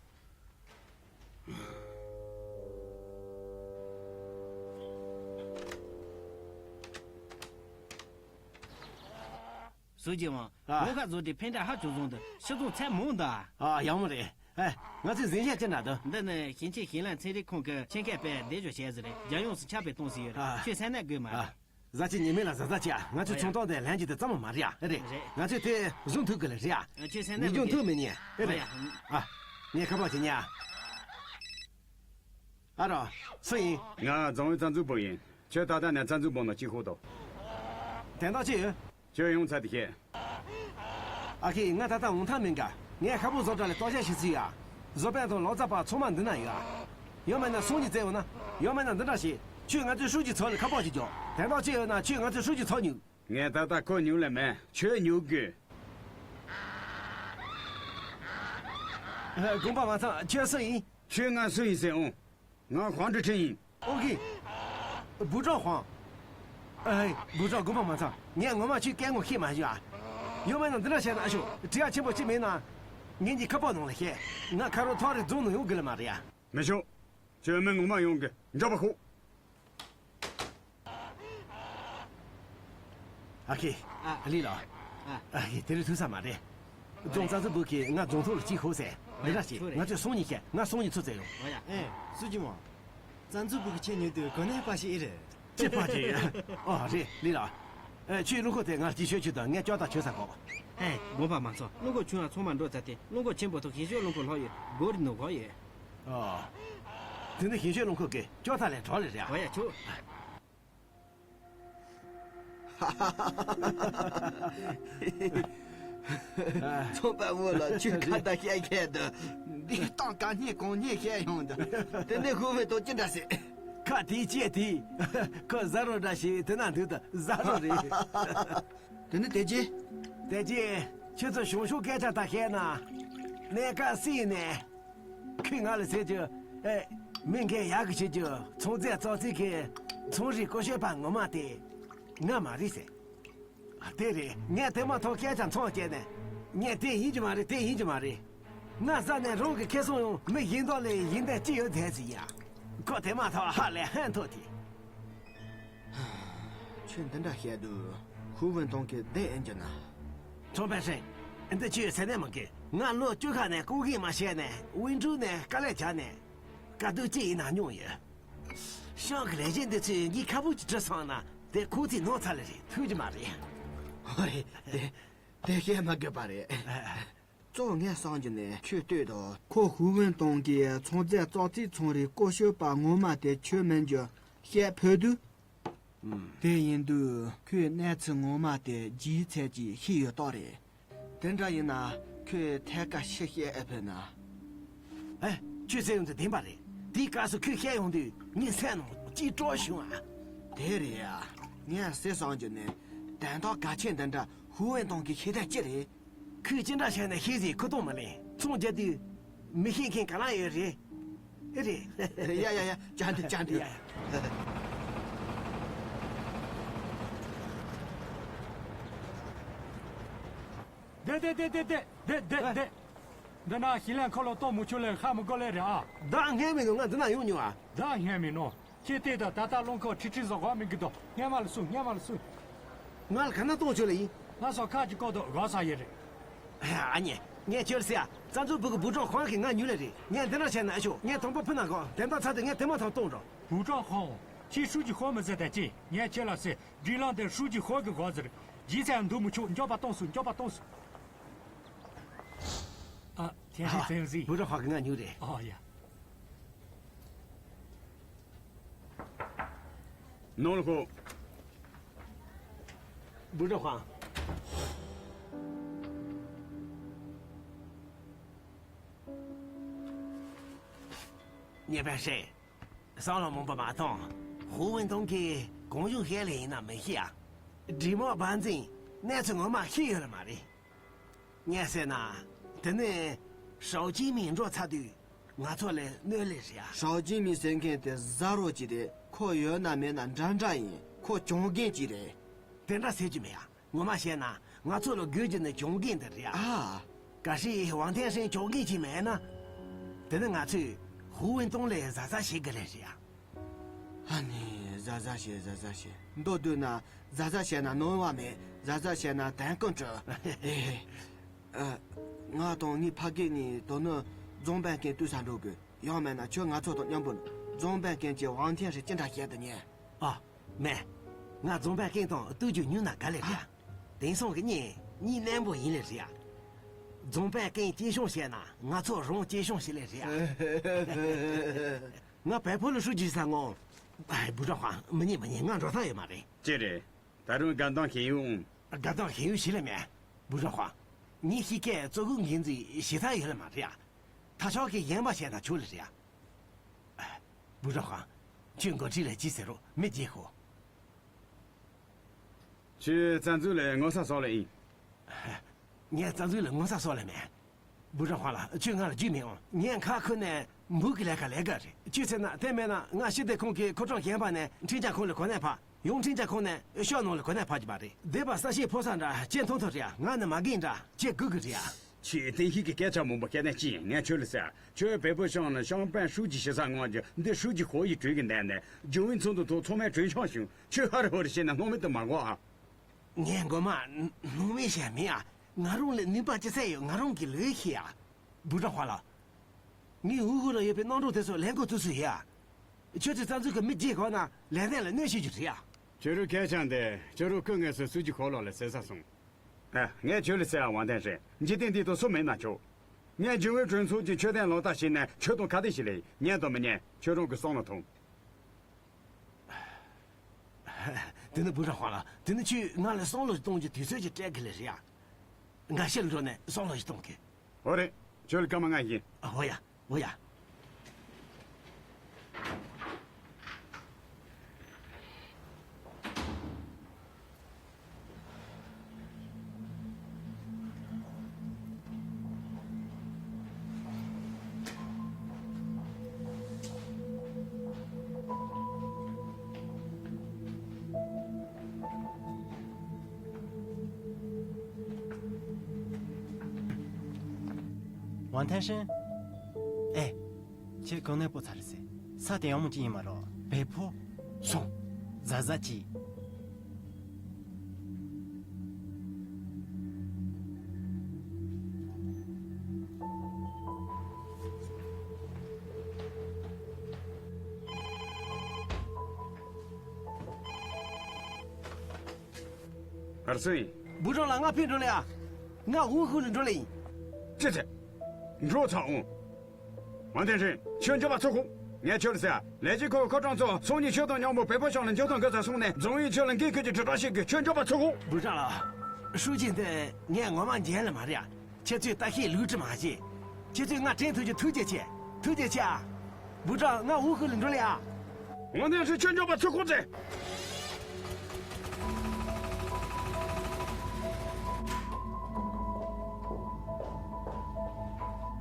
སུ་ཇི་ཝང་། ཨ། ལོ་ཁ་བཟོ་དེ་ཕན་འདྲ་ཧ་ཅང་བཟང་འདུག་ཕྱི་ཚོང་ཚད་མང་འདུག་ཨ། ཡག་མོ་རེད། ཨེ། ང་ཚོས་འཛིན་བྱ་ཅི་འདྲ་འདུག་འདི་ནི་ཞིང་ཆེན་ཞིང་ལས་ཚན་རིག་ཁང་གི་ཆེད་མཁས་པས་འདེགས་འཇོག་བྱས་ཟིན་རེད། རྒྱལ་ཡོངས་སུ་ཁྱབ་སྤེལ་གཏོང་ཟིན་ཡོད་རེད། ཨ། ཁྱོད་སེམས་ནད་དགོས་མ་རེད། ཨ། ཟ་ཅི་ཉི་མེད་ལ་ཟ་ཟ་ཅི་ཨ། ང་ཚོའི་ཨ་ཡ། ཚོང་སྟངས་དེ་ལྷན་གྱིས་དེ་ཙམ་མ་རེད་ཨ། རེད། རེད། ང་ཚོས་དེ་བཟུང་ཐུབ་གི་ལ་རེད་ཨ། ཨ། ཁྱོད་སེམས་ནད་མི་ཉིད་ཐུབ་མི་ཉན། ཨེ་རེད། ཨ་ཡ། ཨ། ངས་ཁ་པར་བྱེད་ཉན་ཨ། ཨ་རོ། སུ་ཡིན། ང་རྫོང་བའི་རྩ་འཛུགས་པུ་ཡིན། ཁྱོད་ད་ལྟ་ནས་རྩ་འཛུགས་པུ་ནང་གཅིག་ཤོག་དང་། དན་ད་ཅི་ཡོད། ཁྱོད་ཡོང་ཚར་དེ་བཤད། ཨ་ཁེ། ང་ད་ལྟ་འོང་ཐབས་མེད་ག་ངས་ཁ་པར་བཟོ་གྲྭ་ལ་གཏོང་བཤད་བྱེད་རྩིས་ཡ། བཟོ་དཔོན་དང་ལག་རྩལ་པ་ཚང་མ་འདི་ན་ཡོད་ཨ། ཡང་མིན་ན་སང་ཉིན་བཙལ་འོང་ན། ཡང་མིན་ན་འདི་འདྲ་བྱེད། ཁྱོད་ང་ཚོའི་ཧྲུའུ་ཅི་ཚོ་ལ་ཁ་པར་ཅིག་རྒྱོབ། དན་ད་ཅི་ཡོད་ན་ཁྱོད་ང་ཚོའི་ཧྲུའུ་ཅི་ཚོ་ཉོ། ངས་ད་ལྟ་ཁོ་ཉོ་ལེ་མེད། ཁྱོད་ཉོ་དགོས། ཨ། དགོངས་པ་མ་ཚོམ། ཁྱོད་སུ་ཡིན། ཁྱོད་ང་སུ་ཡིན་ཟེར་འོང་། ང་ཧོང་ཀྲི་ཁྲིན་ཡིན། ཨོ་ཁེ། བུ་ཀྲང་ཧོང་། ཨེ། བུ་ཀྲང་དགོངས་པ་མ་ཚོམ། ངས་ངོ་མ་ཁྱོད་སྐད་ངོ་ཤེས་མ་བྱུང་ཨ། ཡང་མིན་ན་འདི་འདྲ་བྱས་ན་ཨ་ཤོ། དྲི་བ་ཆེན་པོ་ཅི་མེད་ན། ངེད་གཉིས་ཁ་པར་ནང་ལ་བཤད། ང་ཁ་རོག་ཐོག་རེ་རྫོང་ནང་ཡོང་དགོས་ལེ་མ་རེད་ཨ། མི་ཤོག་ཁྱོད་མི་ངོ་མ་ཡོང་གི་འཇོག་པ་ཁོ། ཨ་ཁེ། ཨ། ལི་ལོ། ཨ། ཨ་ཁེ། དེ་རིང་ཐུག་ས་མ་རེད། རྫོང་རྩ་འཛུགས་པུ་གིས་ང་རྫོང་ཐོག་ལ་གཅིག་ཤོག་ཟེར། འདི་འདྲ་བྱེད། ང་ཚོས་སང་ཉིན་བཤད། ང་སང་ཉིན་ཚུར་བཙལ་ཡོང་། ཨོ་ཡ། ཨེ། སུ་ཇི་མོ། རྩ་འཛུགས་པུ་གིས་ཁྱེད་ཉོས་དུས་གོ་གནས་པ་ཞིག་ཨེ་རེད། ཅི་པ་ཞིག་ཨོ་རེད་ལི་ལོ། ཨེ། ཁྱོད་རླངས་འཁོར་དེ་ང་ལ་གཅིག་ཤོད་ཆོག་དང་། ངས་ཅོག་ཐག་ཆོད་ས་གོ། ཨེ། དགོངས་པ་མ་ཚོམ། རླངས་འཁོར་ཆུང་བ་ཚང་མ་འགྲོ་ཚར་ཏེ་རླངས་འཁོར་ཆེན་པོ་ཐོག་ཞིང་སྤྱོད་རླངས་འཁོར་ལྷག་ཡོད། སྒོ་རི་ནང་གོ་ཡོད། ཨོ། དེ་ནི་ཞིང་སྤྱོད་རླངས་འཁོར་གྱི་ཅོག་ཐག་ལས་གྲོགས་ལས་རེད་ཨ། ཨོ་ཡ་ཆོག་ཚོང་པ་བོ་ལགས་ཁྱོད་ཁ་བརྡ་བཤད་མཁན་འདུག་འདི་སྟངས་ག་སྙེ་གང་སྙེ་བཤད་ཡོང་འདུག་དེ་ནས་ཧུ་བེ་ཏོ་ཅི་འདྲ་ཟེར། ཁ་དེའི་ལྕེ་དེ། ཁོ་ཟ་རོ་འདྲ་ཞིག་དེ་ན་འདུག་ད་ཟ་རོ་རེད། དེ་ནི་དེ་རྗེས། དེ་རྗེས་ཁྱེད་ཚོ་གཞུང་ཕྱོགས་སྐད་ཆ་ད་བཤད་ན། གནས་སྐབས་སྲིད་ནས། ཁོས་ང་ལ་ཟེར་རྒྱུ། ཨེ། མི་འགན་ཡག་གི་བྱེད་རྒྱུ་ཚོང་རྫས་བཙོག་རྫས་ཀྱི་ཚོང་རིགས་རྐུ་ཞོད་པ་ངོ་མ་དེ་ང་མ་རེད་ཟེར། དེ་རེད། ངས་དེ་མ་ཐོག་སྐད་ཆ་མཚམས་བཅད་ནས། ངས་དེ་ཡིན་གྱི་མ་རེད། དེ་ཡིན་གྱི་མ་རེད། ང་ས་ནས་རང་གི་ཁེ་བཟང་ཡང་མི་གཞན་དག་ལས་གཞན་དོན་ཅི་ཡོད་དེ་ཟེར་ཡ། ཁོ་དེ་མ་ཐོག་ཧ་ལས་ཧན་ཐོག་དེ། ཁྱོད་འདི་འདྲ་བཤད་དུས་ཧུ་ཝུན་ཏོང་གིས་བདེན་ཨེ་འགྱུར་ན། ཁྲོང་པན་ཧྲེང་། འདི་ཁྱོད་ཟེར་ནས་མ་གི། ང་ལོ་བཅུ་ཁ་ནས་ཀུ་ཧི་མ་བཤད་ནས་ཝིན་ཀྲུའུ་ནས་དཀའ་ལས་བྱས་ནས། དཀའ་སྡུག་ཅི་ཡིན་ན་མྱོང་ཡོད། ཤང་གི་ལས་བྱེད་འདི་ཚོས་ངའི་ཁ་སྤུ་ཅིག་བྲི་སོང་ན་དེ་ཁོ་ཚོས་ནོར་ཚར་ལེ་རེད། ཐུབ་ཀྱི་མ་རེད། ཨོ་རེད། དེ་དེ་བཤད་མ་དགོས་པ་རེད། གཙོ་བོ་ངས་བསམ་རྒྱུ་ནི་ཁྱོད་ལྟོས་དང་། ཁོ་ཧུ་ཝུན་ཏོང་གིས་ཚོང་རྫས་བཙོག་རྫས་ཚོང་རིགས་རྐུ་ཞོད་པ་ངོ་མ་དེ་ཁྱོད་མིན་རྒྱུ་བཤད་ཕོད་དུས། དེ་ཡིན་དུས་ཁོས་གནས་ཚུལ་ངོ་མ་དེ་ཇིའི་ཚད་ཀྱིས་ཤེས་ཡོད་རྟགས་རེད། དེ་འདྲ་ཡིན་ན་ཁོས་ཐད་ཀ་ཕྱིར་བཤད་ཨེ་ཕོད་ན། ཨེ། ཁྱོད་ཟེར་ཡོང་དུས་བདེན་པ་རེད། དེའི་སྐབས་སུ་ཁོས་བཤད་ཡོང་དུས་ངའི་སེམས་ནང་སྐྱིད་སྤྲོ་བྱུང་ཨ། དེ་རེད་ཨ། ངས་སེམས་བསམ་རྒྱུ་ནི། དོན་དག་གལ་ཆེན་འདི་འདྲ་ཧུའུ་ཝེན་ཏུང་གིས་ཤེས་ཐབས་ཅི་རེད། ཁོས་ཅི་འདྲ་བྱས་ནས་ཤེས་ཟིན་ཁོ་གཏོང་མ་ལེན། ཚོང་རྒྱག་དུས་མི་ཤེས་མཁན་ག་ལ་ཡོད་རེད། ཨེ་རེད། ཡ་ཡ་ཡ། བཅར་འདྲི་བཅར་འདྲི། ཡ་ཡ། བསྡད་བསྡད་བསྡད་བསྡད། འདི་ན་ཞི་ལན་ཁོ་ལོ་གཏོང་མི་ཆོག་ལེ་ཧ་མི་གོ་ལེ་རེད་ཨ། བདག་སྔན་མི་ནང་ང་འདི་ན་ཡོང་མྱོང་ཨ། བདག་སྔན་མི་ནང་ཁྱེད་ལྟོས་དང་། ད་ལྟ་རླངས་འཁོར་ཁྲིག་ཁྲིག་བཟོ་གོ་མི་འགི་དོ། སྔན་མ་ལ་སུ་སྔན་མ་ལ་སུ། ང་ལ་ག་ན་གཏོང་ཆོག་ལེ་ཡིན། ང་སོ་ཁ་ཅིག་བཀོག་དོ་གོ་ས་ཡོད་རེད། ཨ་ནི། ངས་ཁྱོད་ལ་ཟེར་ཡ། རྩ་འཛུགས་པུ་གི་བུ་ཀྲང་ཧུང་གིས་ང་ཉུལ་ལེ་རེད། ངས་འདི་འདྲ་བྱས་ན་ཨ་ཤོག་ངས་དང་པོ་ཕུ་ན་གོ། དེ་འདྲ་ཚར་དུས་ངས་དེ་མ་ཐག་གཏོང་འགྲོ། བུ་ཀྲང་ཧུང་། ཁྱེད་ཧྲུའུ་ཅི་ཧོ་མི་ཟེར་ད་ཅི། ངས་ཁྱེད་ལ་ཟེར། སྒྲིག་ལམ་དེ་ཧྲུའུ་ཅི་ཧོ་གི་འགོ་ཟེར། རྗེས་ཚད་འདུག་མི་ཆོག་མགྱོགས་པ་གཏོང་སོང་མགྱོགས་པ་གཏོང་སོང་། ཨ། ཐེན་ཧྲི་ཨ། ཚན་ཟིག་བུ་ཀྲང་ཧུང་གིས་ང་ཉུལ་རེད། ཨོ་ཡ། ནང་ལ་ཤོག་བུ་ཀྲང་ཧུང་། ཉེས་པ་ཧྲེ། བསམ་བློ་མང་པོ་མ་གཏོང་། ཧུའུ་ཝེན་ཏུང་གིས་གང་བྱུང་བཤད་ལེ་ཡིན་ན་མི་ཤེས་ཨ། འདྲེ་མོ་བ་འཛིན་གནས་ཚུལ་ངོ་མ་ཤེས་ཡོད་ལེ་མ་རེད། ངས་ཟེར་ན། དེ་ནས་ཧྲའོ་ཅིན་མིང་འགྲོ་ཚར་དུས་ང་ཚོ་ལ་གནོད་ལེ་རེད་ཨ། ཧྲའོ་ཅིན་མིང་ཟེར་མཁན་དེ་གཟའ་རོ་ཅིག་རེད། ཁོ་ཡོད་ན་མེད་ན་འདྲ་འདྲ་ཡིན། ཁོ་གྱོང་གུན་ཅིག་རེད། དེ་འདྲ་ཟེར་རྒྱུ་མེད་ཨ། ངོ་མ་བཤད་ན་ང་ཚོ་ལ་དགོས་རྒྱུ་ནི་གྱོང་གུན་དེ་རེད་ཨ། ཨ། གལ་སྲིད་ཝང་ཐན་ཧྲིན་གྱོང་གུན་ཅིག་མེད་ན། དེ་ནི་ང་ཚོས་ཧུའུ་ཝེན་ཏུང་ལ་གཟབ་གཟབ་བྱེད་དགོས་ལེ་རེད་ཨ། ཨ་ནི། གཟབ་གཟབ་བྱེད་གཟབ་གཟབ་བྱེད། མདོར་བསྡུས་ན། གཟབ་གཟབ་བྱས་ན་ནོར་བ་མེད། གཟབ་གཟབ་བྱས་ན་དོན་ཀུན་འགྲུབ། ཨེ། ཨ། ང་དང་ངའི་ཕ་སྐད་གཉིས་དོ་ནི་རྫོང་དཔོན་རྐྱེན་བཏུལ་ས་འགྲོ་དགོས། ཡང་མེད་ན་ཁྱོད་ང་ཚོ་དང་མཉམ་པོ་རྫོང་དཔོན་རྐྱེན་གྱིས་ཝང་ཐན་ཧྲིན་ཅི་འདྲ་བཤད་དུ་ཉན། ཨ། མེད། ང་རྫོང་དཔོན་རྐྱེན་དང་བསྟུན་རྒྱུ་ཉུང་ན་དགའ་ལེ་རེད་ཨ། དེང་སང་གི་གཉེན་ཉེ་རྣམ་པོ་ཡིན་ལེ་རེད་ཨ། རྫོང་དཔོན་རྐྱེན་གཅེས་སྐྱོང་བྱས་ན་ང་ཚོ་རང་གཅེས་སྐྱོང་བྱེད་ལེ་རེད་ཨ། ང་བལ་པོ་ལ་ཧྲུའུ་ཅི་ཟ་ངོ་། ཨ། བུ་ཀྲང་ཧུང་། མི་ཉན་མི་ཉན། ང་འགྲོ་ཐབས་ཡོད་མ་རེད། ཅི་རེད། ད་རུང་དགའ་ལྡན་ཞིག་ཡོང་། དགའ་ལྡན་ཞིག་ཡོང་ཞིག་ལེ་མེད། བུ་ཀྲང་ཧུང་། ངའི་ཤི་ཀའི་གཙོ་བོ་འགན་འཛིན་ཞེ་ས་ཡོད་ལེ་མ་རེད་ཨ། ཐ་ཆོག་གི་ཡན་པ་བྱས་ན་ཆོག་ལེ་རེད་ཨ། བུ་ཀྲང་ཧུང་། ཁྱོད་འགོ་ཁྲིད་ལ་ཅི་ཟེར་རོགས་མི་བརྗེད་ཤོག་ཁྱོད་རྩ་འཛུགས་ལ་ངོ་ཚ་སོགས་ལ་ཡིན། ངས་རྩ་འཛུགས་ལ་ངོ་ཚ་སོགས་ལ་མེད། བུ་ཀྲང་ཧུང་ལགས། ཁྱོད་ང་ལ་རྒྱུས་མེད་འོང་། ངས་ཁ་ཁུ་ནས་འབུ་གི་ལས་ཀ་ལས་ཀ་རེད། ཅི་ཟེར་ན་དེ་མེད་ན་ང་ཕྱི་སྡེ་ཁང་གི་ཁོ་ཀྲང་གཞན་པ་ནས་འཕྲིན་བཅར་ཁང་ལ་གོ་གནས་ཕབ། ཡང་འཕྲིན་བཅར་ཁང་ནས་ཤོག་ནང་ལ་གོ་གནས་ཕབ་རྒྱུ་མ་རེད། སྡེ་པ་གསར་ཤེས་ཕོ་གསར་འདྲ་ཁྱེད་མཐོང་ཐོས་རེད་ཨ། ང་ནི་མ་རྒན་འདྲ་ཁྱེད་སྒུག་གི་རེད་ཨ། ཁྱེད་བསྟན་ཤེས་ཀྱི་སྐད་ཆ་མང་པོ་བཤད་ནས་ཅི་ཡིན། ངས་ཁྱོད་ལ་ཟེར། ཁྱོད་བལ་པོ་ཤང་ལ་ཤང་པན་ཧྲུའུ་ཅི་བྱེད་ས་དངོས་ཀྱི་འདི་ཧྲུའུ་ཅི་ཧོ་ཡི་གྲོས་ཀྱི་འདས་ནས་ཇོ་ཝིན་ཚོགས་འདུ་ཐོག་ཚང་མས་གྲོས་འཆམ་བྱུང་། ཁྱོད་ཧ་རི་ཧོ་རི་བྱས་ནས་སྣང་མེད་དུ་མ་འགོག་ཨ། ངས་མགོ་མ་སྣང་མེད་བྱས་མིན་ཨ། ང་རང་ལ་ནུས་པ་ཅི་ཚད་ཡོད་ང་རང་གིས་ལོས་ཤེས་ཨ། བུ་ཀྲང་ཧུང་ལགས། ངའི་འུ་ཧུ་ལ་ཡོད་པའི་གནམ་གྲུ་དེ་ཚོ་ལས་འགོ་བཙུགས་སུ་ཡ། ཁྱོད་ཚོས་རྩ་འཛུགས་ཀྱི་མི་བརྗེ་དགོས་ན་ལས་སྣེ་ལ་གནོད་བྱེད་རྒྱུ་རེད་ཡ། ཁྱོད་རང་སྐད་ཆ་འདི་ཁྱོད་རང་སྐུ་ངལ་གསོ་སུ་ཅི་ཁོ་ལོ་ལ་ཟེར་ས་སོང་། ཨ། ངས་ཁྱོད་ལ་ཟེར་ཡ་ཝང་ཐན་ཧྲིན། འཇིག་རྟེན་འདི་དུ་སུ་མེད་ན་ཆོག་ངས་ཇུ་ཝེ་གྲོས་ཚོགས་ཀྱི་ཆོད་དོན་ལག་བསྟར་བྱས་ནས་ཁྱོད་དང་ཁ་གཏད་བྱས་ལེ་ཉན་དང་མི་ཉན་ཁྱོད་རང་གི་བསམ་བློ་ཐོངས། དེ་ནི་བུ་ཀྲང་ཧུང་ལགས། དེ་ནི་ཁྱོས་ང་ལ་བསམ་བློ་ཞིག་གཏོང་རྒྱུ་དུས་ཚོད་ཅིག་སྤྲད་གི་ལེ་རེད་ཡ། ང་ཕྱིར་འགྲོ་ནས་བསམ་བློ་ཞིག་གཏོང་གི། འོ་རེད། ཁྱོད་ལ་སྐར་མ་ལྔ་བཞིན། འོ་ཡ། འོ་ཡ། ཝང་ཐན་ཧྲིན། ཨེ། ཁྱེད་གོ་གནས་སྤོ་ཚར་རེད་ཟེར། ས་དེ་ཡག་མོ་ཅིག་ཡིན་མ་རོ། བལ་པོ། སོང་། གཟབ་གཟབ་གྱིས། ཧར་སོང་ཡིན། བུ་ཀྲང་ལགས། ང་ཕེབས་འགྲོ་ལེ་ཨ། ང་ཝུ་ཧུ་ལ་འགྲོ་ལེ་ཡིན། ཅི་ཚེ། འགྲོ་ཚར་འོང་། ཝང་ཐན་ཧྲིན། ཁྱོད་མགྱོགས་པ་ཚུར་ཁུག་ངས་ཁྱོད་ལ་ཟེར། ལས་བྱེད་ཁོ་ཁོ་ཀྲང་ཚོ་སང་ཉིན་ཁྱོད་དང་མཉམ་པོ་བལ་པོ་ཤང་ལ་འཇོན་ཐང་དགོས་ཚར་སོང་ནས་རྫོང་ཡིན་ཁྱོད་ལ་འགན་འཁུར་གྱི་དྲིལ་བསྒྲགས་བྱེད་དགོས། ཁྱོད་མགྱོགས་པ་ཚུར་ཁུག་བུ་ཀྲང་ལགས། ཧྲུའུ་ཅི་འདི་ངས་ངོ་མ་འཇལ་ལེ་མ་རེད་ཨ། ཁྱེད་ཚོས་ལྟ་ཤེས་ལུགས་ཀྲི་མ་བྱེད། ཁྱེད་ཚོས་ང་དྲན་ཐུབ་རྒྱུ་ཐུགས་རྗེ་ཆེ། ཐུགས་རྗེ་ཆེ་ཨ། 部长，俺无后了，你说了呀？王天是全叫把车库在。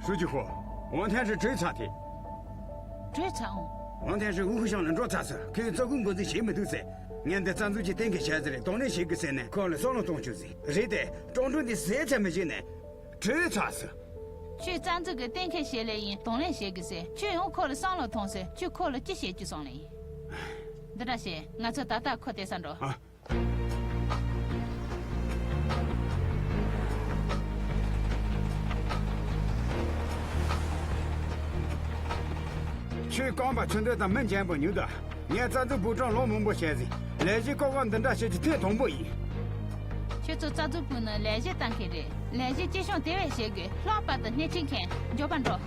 书记伙，王天是追查的。追查哦。王天是无后向人捉查是，可以做更多的邪门都在。俺的赞助去点个小子的，当然写个谁呢？看了上了东西子，谁的？庄重的谁才没劲呢？ བྲོས་ཚར་སོང་། ཁྱོད་རྩ་འཛུགས་ཀྱི་གཏན་འཁེལ་བྱས་ལེ་ཡིན། གདོང་ལེན་བྱེད་དགོས་ཟེར། ཁྱོད་ཡང་ཁོ་ལ་བསམ་བློ་ཐོངས་ཟེར། ཁྱོད་ཁོ་ལ་ཅི་བྱེད་རྒྱུ་སོང་ལེ་ཡིན། འདི་འདྲ་བྱེད། ང་ཚོ་ད་ལྟ་ཁོ་བསྡད་ས་འགྲོ། ཨ། ཁྱོད་རྐང་པ་ཆུ་འདོད་དང་མི་འཇམ་པོ་ཉུལ་ད། ངས་རྩ་འཛུགས་བུ་ཀྲང་ལོ་མང་པོ་བྱས་ཟིན། ལས་གཞི་བཀག་འགོག་འདི་འདྲ་བྱེད་ཀྱི་ཐེངས་དང་པོ་ཡིན། ཁྱོད་ཚོ་རྩ་འཛུགས་པུས་ནི་ལས་གཞི་གཏན་འཁེལ་རེད། ལས་གཞི་ཅི་བྱུང་དེ་བས་བྱེད་དགོས། ལྷག་པར་དུ་སྣེ་ཁྲིད་མཁན། མགྱོགས་པ་འགྲོ།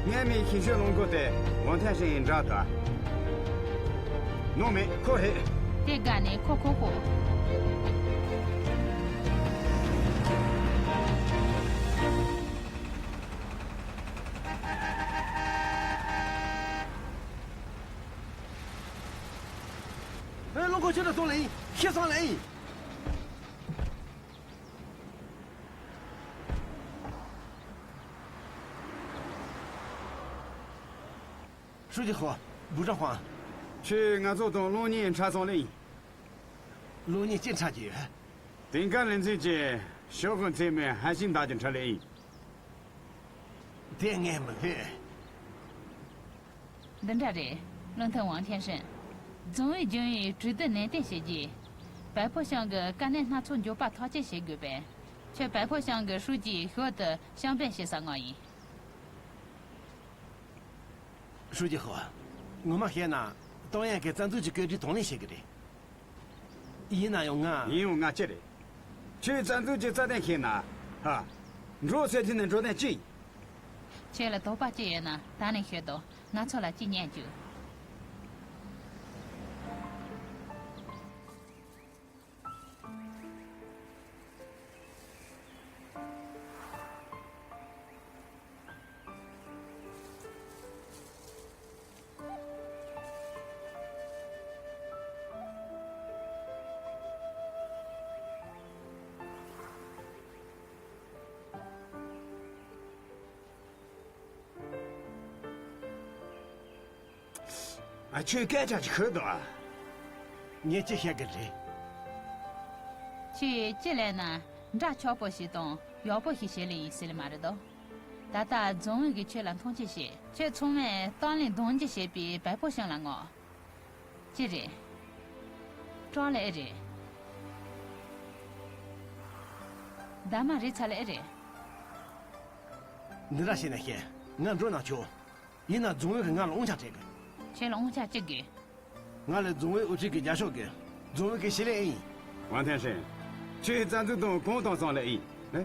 ངའི་མིང་ཞིང་ཆོས་ལུང་ཁུག་སྟེ། ཝང་ཐན་ཧྲིན་ཡིན་འདྲ་འདུག་ནོ་མེད་ཁོ་རེད། དེ་དགའ་ནས་ཁོ་ཁོ་ཁོ། ཨེ། ལོ་ཁོ་ཁྱོད་ལ་སོང་ལེ་ཡིན། ཤི་སོང་ལེ་ཡིན། ཧྲུའུ་ཅི་ཧོ། བུ་ཀྲང་ཧོང་། ཁྱོད་ང་ཚོ་དང་གློག་བརྙན་འཁྲབ་སོང་ལེ་ཡིན། གློག་བརྙན་ཅི་འཁྲབ་ཀྱི་ཡོད། དེང་སྐབས་ལེ་ཚན་གྱི་ཤོག་གུ་མཚན་མོའི་ཧ་ཤིང་བདག་གི་འཁྲབ་ལེ་ཡིན། དེ་ངས་མི་ཕོད། འདི་འདྲ་རེད། བློ་མཐུན་ཝང་ཐེན་ཧྲིན། རྫོང་ཨུའི་རྒྱུན་ཡོད་གྲོས་བསྡུར་ནན་ཏན་བྱས་རྗེས། བལ་པོ་ཞང་གི་དཀའ་གནད་སྣ་ཚོགས་མགྱོགས་པ་ཐག་གཅོད་བྱེད་དགོས་པས། ཁྱོད་བལ་པོ་ཞང་གི་ཧྲུའུ་ཅི་ཞོར་དུ་ཤང་པན་བྱེད་ས་ངོ་ཡིན། ཧྲུའུ་ཅི་ཧོ། ངོ་མ་བཤད་ན། ཏོང་ཡན་གྱིས་རྩ་འཛུགས་ཀྱི་བཀོད་སྒྲིག་དང་ལེན་བྱེད་ཀྱི་རེད། ཡིན་ན་ཡང་ང་། ཡིན་ཡང་ང་ཅི་རེད། ཁྱོད་རྩ་འཛུགས་ཀྱི་རྩ་དོན་ཤེས་ན། ཧ། འགྲོ་ཟེར་དུས་ནས་འགྲོ་དོན་ཅི་ཡིན། ཁྱོད་ལ་དོགས་པ་ཅི་ཡོད་ན་ད་ནས་ཤོད་དོ། ང་ཚོ་ལ་ཅི་ཉན་རྒྱུ། ཨ། ཁྱོད་སྐད་ཆ་ཅིག་ཤོད་དང་ཨ། ངས་ཅི་བཤད་གི་རེད། ཁྱོད་ཅི་ལས་ན་འདྲ་ཆགས་པོ་ཞིག་དང་ཡག་པོ་ཞིག་བྱེད་ལེ་ཡིན་ཟེར་ལེ་མ་རེད་དོ། ད་ལྟ་རྫོང་ཨུ་གིས་ཁྱོད་ལ་མཐོང་ཆེན་བྱེད། ཁྱོད་ཚང་མས་ཏང་ལིན་གདུང་རྒྱུག་བྱེད་པའི་བལ་པོ་ཞང་ལ་མངགས། ཅི་རེད། སྐྲག་ལེ་ཨེ་རེད། ད་མ་རེད་ཚ་ལེ་ཨེ་རེད། འདི་འདྲ་བྱས་ན་ཤེས། ང་འགྲོ་ན་ཆོག་ཡིན་ན་རྫོང་ཨུ་གིས་ང་ལ་དབང་ཆ་སྤྲད་གི། ཁྱེད་ལ་དབང་ཆ་ཅི་དགོས། ང་ལ་རྫོང་ཨུའི་དབུ་ཁྲིད་ཀྱི་རྒྱབ་ཕྱོགས་དགོས། རྫོང་ཨུ་གི་ཞི་ལི་ཨེ་ཡིན། ཝང་ཐན་ཧྲིན། ཁྱོད་རྩ་འཛུགས་དང་གང་བཏང་སོང་ལེ་ཡིན། ཨེ།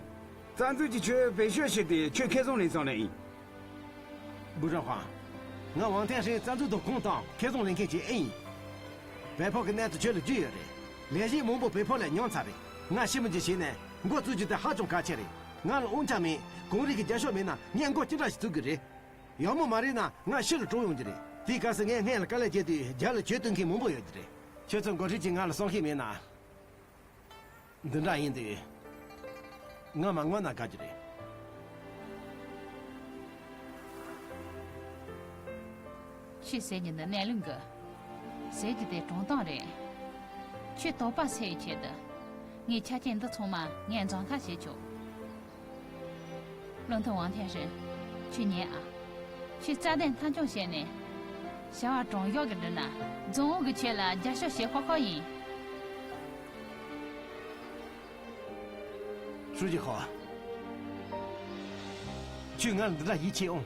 རྩ་འཛུགས་ཀྱིས་ཁྱོད་བེད་སྤྱོད་བྱས་ཏེ་ཁྱོད་ཁེ་བཟང་ལེན་སོང་ལེ་ཡིན། བུ་ཀྲང་ཧོང་། ང་ཝང་ཐན་ཧྲིན་རྩ་འཛུགས་དང་གང་བཏང་ཁེ་བཟང་ལེན་མཁན་ཅིག་ཨེ་ཡིན། བལ་པོ་གི་གནས་ཚུལ་ཁྱོད་ལ་རྒྱུས་ཡོད་རེད། ལས་གཞི་མང་པོ་བལ་པོ་ལ་མྱངས་ཚར་རེད། ང་ཤི་མི་རྒྱུ་བྱས་ནས་འགོ་བཙུགས་རྒྱུ་དེ་ཧ་ཅང་གལ་ཆེ་རེད། ང་ལ་དབང་ཆ་མེད། གོང་རིམ་གྱི་རྒྱབ་ཕྱོགས་མེད་ན་ངས་འགོ་ཅི་འདྲ་ཞིག་ཚུགས་གི་རེད། ཡག་མོ་མ་རེད་ན་ང་ཤི་ལ་གྲོངས་ཡོང་རྒྱུ་རེད། དེའི་སྐབས་སུ་ངས་སྔོན་ལ་དཀའ་ལས་བརྒྱབ་དུས་རྒྱབ་ལ་གྱོད་གཏོང་མཁན་མང་པོ་ཡོད་རྒྱུ་རེད། ཁྱོད་ཚོ་འགོ་ཁྲིད་ཀྱིས་ང་ལ་བསམ་ཤེས་མེད་ན། འདི་འདྲ་ཡིན་དུས། ང་མ་ངོ་ན་དགའ་རྒྱུ་རེད། ཁྱོད་ཟེར་རྒྱུ་འདི་གནས་ལུགས་གི། ཟེར་རྒྱུ་དེ་དྲང་གཏམ་རེད། ཁྱོད་དོགས་པ་སེལ་བའི་ཆེད་དུ། ངས་ཆ་རྐྱེན་འདི་ཚང་མ་ངས་རྫོང་ཐག་བྱེད་ཆོག་བློ་མཐུན་ཝང་ཐེན་ཧྲིན། ཁྱོད་ཉན་ཨ། ཁྱོད་རྩ་དོན་མཐའ་འཁྱོངས་བྱས་ནས། བྱ་བ་དྲང་གཞག་གི་འགྲུབ་ན། རྫོང་ཨུ་གིས་ཁྱོད་ལ་རྒྱབ་སྐྱོར་བྱེད་ཁོ་ཁོ་ཡིན། ཧྲུའུ་ཅི་ཧོ། ཁྱོད་ང་ལ་འདི་འདྲ་ཡིད་ཆེས་འོང་།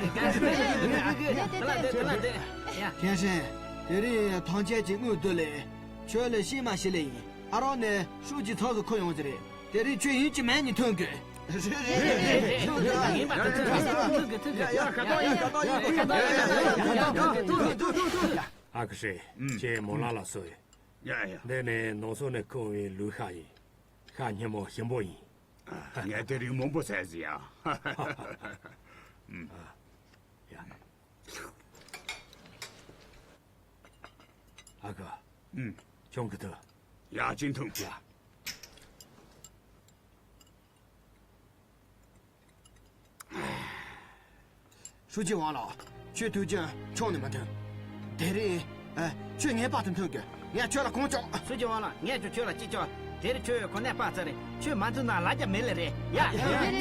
ཁྱེད་ཤེས། དེ་རིང་ཐང་ཆད་ཀྱི་དངུལ་བསྡུ་ལས། ཁྱོད་ལ་ཤེས་མ་ཤེས་ལེ་ཡིན། ཨ་རོགས་ནས་ཧྲུའུ་ཅི་ཚོགས་སུ་ཁོ་ཡོང་གི་རེད། དེ་རིང་ཁྱོད་ཡིན་གཅིག་མིན་གཉིས་ཐོན་དགོས། རེད་རེད་རེད། ཐོན་དགོས། ཡིན་པ་ཐོན་དགོས། ཐོན་དགོས། ཐོན་དགོས། ཡ་ཡ། ཁ་ཏོ་ཡ། ཁ་ཏོ་ཡ། ཁ་ཏོ་ཡ། ཨ་ཁུ་ཧྲེ། ཁྱེད་མོ་ལ་ལ་སོ་ཡིན། ཡ་ཡ། འདི་ནི་ནང་སོ་ནས་ཁོང་བའི་ལུག་ཤ་ཡིན། ཤ་སྙི་མོ་ཞིམ་པོ་ཡིན། ངས་དེ་རིང་མང་པོ་བཟས་ཟིན་ཡ། ཡ། ཨ་ཁུ། ཨུམ། ཆུང་གི་ཐུག་ཡ། ཅིན་ཐུང་། ཡ། ཧྲུའུ་ཅི་ཝང་ལགས། ཁྱོད་ཐུག་རྒྱུ་ཆུང་ནས་མ་ཐོན། དེ་རིང་། ཨ། ཁྱོད་ངའི་པར་དུ་ཐོན་དགོས། ངས་ཁྱོད་ལ་གང་ལྕོགས། ཧྲུའུ་ཅི་ཝང་ལགས། ངས་ཀྱང་ཁྱོད་ལ་ཅི་ལྕོགས། དེ་རིང་ཁྱོད་གོ་གནས་སྤར་ཚར་རེད། ཁྱོད་མ་འཛུལ་ན་ལ་རྒྱ་མེད་ལེ་རེད་ཡ། རེད་རེད་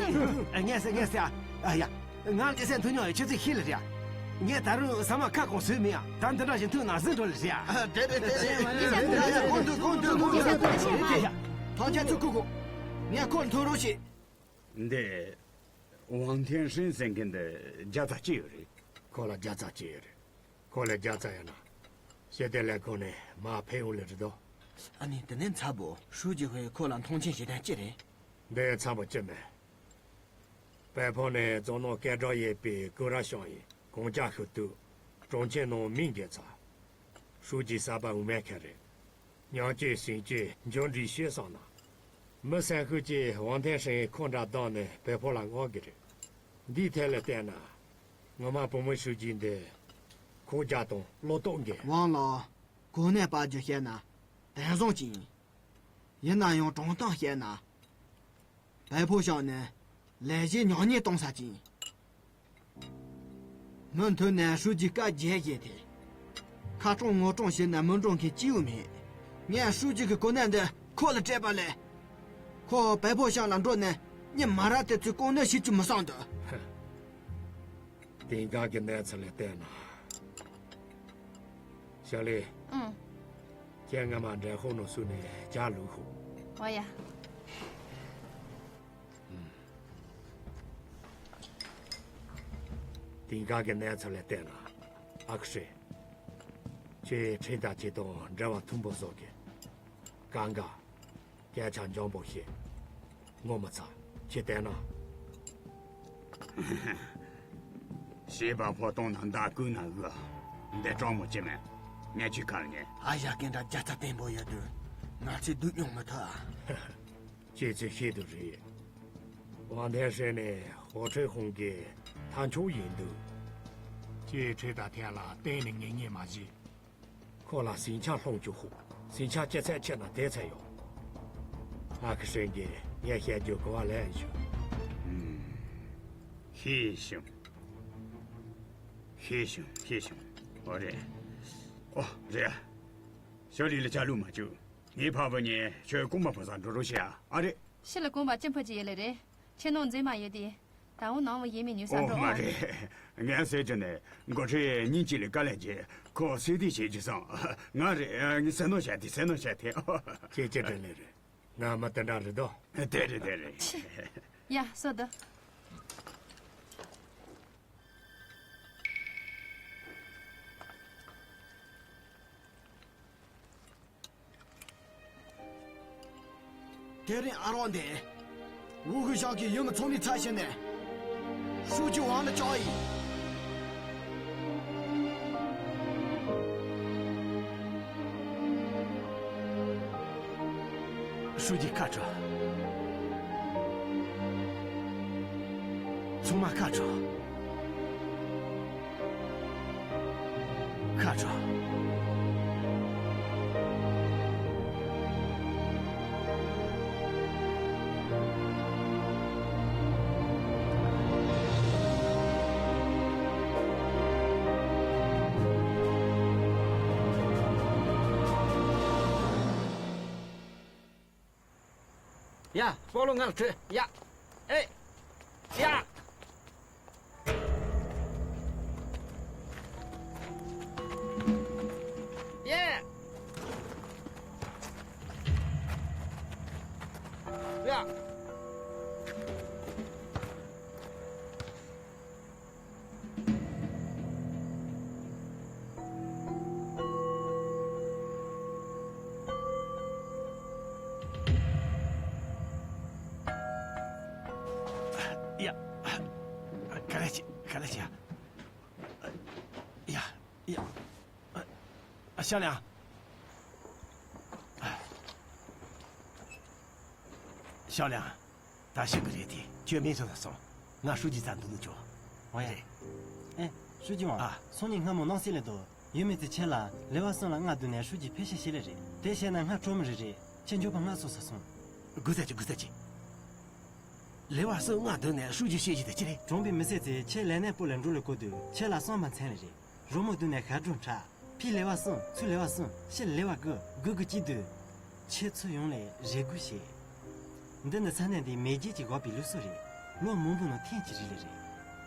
རེད། ངས་ཟེར་ངས་ཟེར་ཨ། ཡ། ང་ལ་སྐྱེ་སའི་མཐུན་མྱོང་ཡི་ཆུ་ཚོད་ཤེས་ལ་རེད། ངས་ད་རུང་ཟ་མ་ཁ་སྐོང་སྲོལ་མིན་ཡ། ད་འདི་འདྲ་ཞིག་མཐུན་ན་ཟིན་འགྲོ་ལ་རེད་ཡ། ཨ། དེ་རེད་དེ་རེད། ཡ་ཡ་ཡ། གོང་དུ་གོང་དུ་གོང་དུ་ཡ་ཡ། ཐང་ཆེན་ཚུར་ཁུར་དགོས། ངས་ཁོ་ལ་མཐུན་རོགས་བྱེད། འདི། ཝང་ཐེན་ཧྲིན་ཟེར་མཁན་འདི་རྒྱལ་ཚ་ཅི་ཡོད་རེད། ཁོ་ལ་རྒྱལ་ཚ་ཅི་ཡོད་རེད། ཁོ་ལ་རྒྱལ་ཚ་ཡོད་ན། ཞི་བདེ་ལས་ཁུངས་ནས་མར་ཕེབས་ཡོང་ལེ་རེད་དོ། ཨ་ནི་དེ་ནས་ཚ་བོ་ཧྲུའུ་ཅི་ཧུའེ་ཁོ་ལ་མཐོང་ཆེན་བྱེད་སྟངས་ཅི་རེད། འདི་ཚ་བོ་ཅི་མེད། པད་ཕོ་ནས་རྫོང་ནང་སྐད་གྲགས་ཡོད་པའི་ཀུ་ར་ཤང་ཡིན། གངས་ཅན་ཤུལ་དུ་གྲོང་ཁྱེར་ནང་མི་འགས་ཚར། ཧྲུའུ་ཅི་གསར་པ་འོ་མའི་ཁ་རེད། ཉམས་བཅོས་ཟིན་བཅོས་འབྱོར་འབྲས་ཤེས་སོང་ན། མི་སེམས་ཤུགས་ཀྱིས་ཝང་ཐེན་ཧྲིན་ཁོ་འདྲ་བདམས་ནས་བོད་ཕོ་ལ་མངགས་གི་རེད། འདིའི་ཐད་ལ་བལྟས་ན། ངོ་མ་བུ་མོ་ཧྲུའུ་ཅི་འདི་ཁོག་རྒྱ་དང་བློ་སྟོབས་འགས། ཝང་ལགས། གོ་གནས་སྤར་རྒྱུ་བཤད་ན་དེང་སང་ཅིག་ཡིན། ཡིན་ན་ཡང་དྲང་གཏམ་བཤད་ན། བལ་པོ་ཤང་ནི་ལས་བྱེད་ཉག་ཉེས་གཏོང་ས་ཅིག་ཡིན། མུ་མཐུད་ནས་ཧྲུའུ་ཅི་བཀའ་རྒྱས་བཞེས་ཏེ། ཁ་སྐྲང་ངོ་སྐྲང་བྱས་ན་མི་འགྲོ་མཁན་ཅི་ཡང་མེད། ངས་ཧྲུའུ་ཅི་གི་གོ་གནས་འདི་ཁོ་ལ་སྤྲད་པ་ལས། ཁོ་བལ་པོ་ཤང་ལ་འགྲོ་ནས་ཉི་མ་ར་དེ་ཚོའི་གོ་གནས་ཤིག་ཅིག་མི་བསམ་འདུག་དེང་སྐབས་ཀྱི་གནས་ཚུལ་ལ་བལྟས་ན། ཞའོ་ལི། ཨང་། ཁྱེད་སྔ་མ་འབྲས་ཧོ་ནང་བསུ་ནས་ཇ་བླུགས་ཤོག་འོ་ཡ། དེང་སྐབས་ཀྱི་གནས་ཚུལ་ལ་བལྟས་ན། ཨ་ཁུ་ཧྲེ། ཁྱེད་ཁྲིན་ཏ་ཁྱེད་དང་འབྲེལ་བ་མཐུན་པོ་བཟོ་གི། གང་ག་སྐད་ཆ་འཇམ་པོ་བཤད། ངོ་མི་ཚ། ཁྱེད་བལྟས་ན། བྱིས་པ་ཕོ་སྟོང་ན་མདའ་ཀུན་ན་གི། འདི་གྲོགས་མོ་ཅི་མེད། ངས་ཁྱོད་ཁ་ལ་ཉན། ཨ་ཞང་སྐད་འདྲ་རྒྱལ་ཚ་བརྟན་པོ་ཡོད་དུས། ང་ཚོས་སྡུག་མྱོང་མི་ཐུབ་ཨ། ཁྱེད་ཚོས་ཤེས་དུ་རེད། ཝང་ཐེན་ཧྲེ་ནི་ཧོ་ཁྲེ་ཧུང་གི་ཐ་མཆོག་ཡིན་འདུག་ཁྱེད་ཁྲིན་ཏ་ཐེ་ལ་གཏན་ནས་ངེས་ངེས་མ་བྱེད། ཁོ་ལ་ཟིང་ཆ་སློང་བཅུག་ཤོག་ཟིང་ཆ་ཅི་ཚད་ཆེ་ན་དེ་ཚད་ཡོང་། ཨ་ཁུ་ཧྲེང་གིས་ངས་བཤད་རྒྱུ་གོ་བ་ལེན་བྱུང་། ཤེས་བྱུང་། ཤེས་བྱུང་། ཤེས་བྱུང་། ཨོ་རེད། ཨོ་རེད། ཞོ་ལི་ལ་ཆ་ལུགས་མ་བཅུག་ངའི་ཕ་བུ་གཉིས་ཁྱོད་རྐུན་མ་ཕོ་སར་འགྲོ་རོགས་བྱེད་ཨ། ཨ་རེད། ཕྱི་ལ་རྐུན་པ་ཅི་འཕུར་གྱི་ཡོད་ལེ་རེད། ཁྱེད་ནང་འཛུལ་མ་ཡོད་དེ། ད་འོ་ནང་བུ་ཡིན་མི་ཉུང་ས་འགྲོ་ཨོ་མ་ཨོ། རེད། ངས་ཟེར་རྒྱུ་ནི་འགོ་ཁྲིད་ཉིན་གཅིག་ལ་དཀའ་ལས་བརྒྱབ་ཁོ་སེ་དེ་བྱེད་རྒྱུ་བསམ། ང་རེད་ངས་སེ་ནོ་བྱས་ཏེ་སེ་ནོ་བྱས་ཏེ། ཁྱེད་ཀྱི་དྲིན་ལས་རེད། ང་མི་དེ་འདྲ་རེད་དོ། དེ་རེད་དེ་རེད། ཡ་སོ་དོ། དེ་རིང་ཨ་རོགས་འདི། ཝུ་ཧུ་ཞང་གི་ཡུལ་མི་ཚང་མའི་ཚབ་བྱས་ནས། ཧྲུའུ་ཅི་ཝང་ལ་བཅར་ཡིན། ཧྲུའུ་ཅི་ཁ་དྲོ། ཚང་མ་ཁ་དྲོ། ཁ་དྲོ། ཡ། སྤོ་ལོ་ངར་ཁྲོད། ཡ། ཨེ། ཡ། ཡ། ཡ། ཡ། ག་ལེ་ཅི། ག་ལེ་ཅི། ཡ། ཡ། ཤ་ལིང་། ཤ་ལིང་། ད་ཤི་གི་རེད་དེ། ཁྱོད་མེད་ཚོ་ལ་སོང་། ང་ཧྲུའུ་ཅི་རྩར་འདུག་ནི་ཅོ། འོ་ཡ། རེད། ཨེ། ཧྲུའུ་ཅི་ཝང་། ཨ། སང་ཉིན་སྔ་མོ་སྣང་སྲིད་ལ་འདུག་ཡུལ་མི་ཚོས་ཁྱེད་ལ་ལེ་བ་སུན་ལ་མངགས་བསྡད་ནས་ཧྲུའུ་ཅི་ཕེབས་ཤག་ཞིག་ལེ་རེད། དེ་བྱས་ན་ང་གྲོགས་མི་རེ་རེད། ཁྱེད་མགྱོགས་པོ་མངགས་ཚུགས་ས་སོང་། སྒུག་ས་ཅིག་སྒུག་ས་ཅིག་ལེ་བ་སུན་མངགས་བསྡད་ནས་ཧྲུའུ་ཅི་བཤད་ཀྱི་དེ་ཅི་རེད། གྲོང་པའི་མི་སེར་ཚོས་ཁྱེད་ལས་གནས་སྤོ་ལ་འགྲོ་ལ་བསྐུལ་དུས་ཁྱེད་ལ་བསམ་པ་མཚན་ལེ་རེད། རོལ་མོ་བརྡུངས་ནས་ཤར་འགྲོ་འཁྲབ། ཕྱི་ལེ་བ་སུན། ཚུར་ལེ་བ་སུན། ཕྱི་ལེ་བ་དགུ། དགུ་དགུ་གཅིག་བདུན། ཁྱེད་ཚོ་ཡོང་ལེ་རེ་སྒུག་བྱེད། འདི་ནི་ས་གནས་འདིའི་མེས་རྒྱལ་གྱི་འགོག་པའི་ལུགས་སྲོལ་རེད། ལོ་མང་པོའི་ནང་ཐེངས་གཅིག་རེ་ལེ་རེད།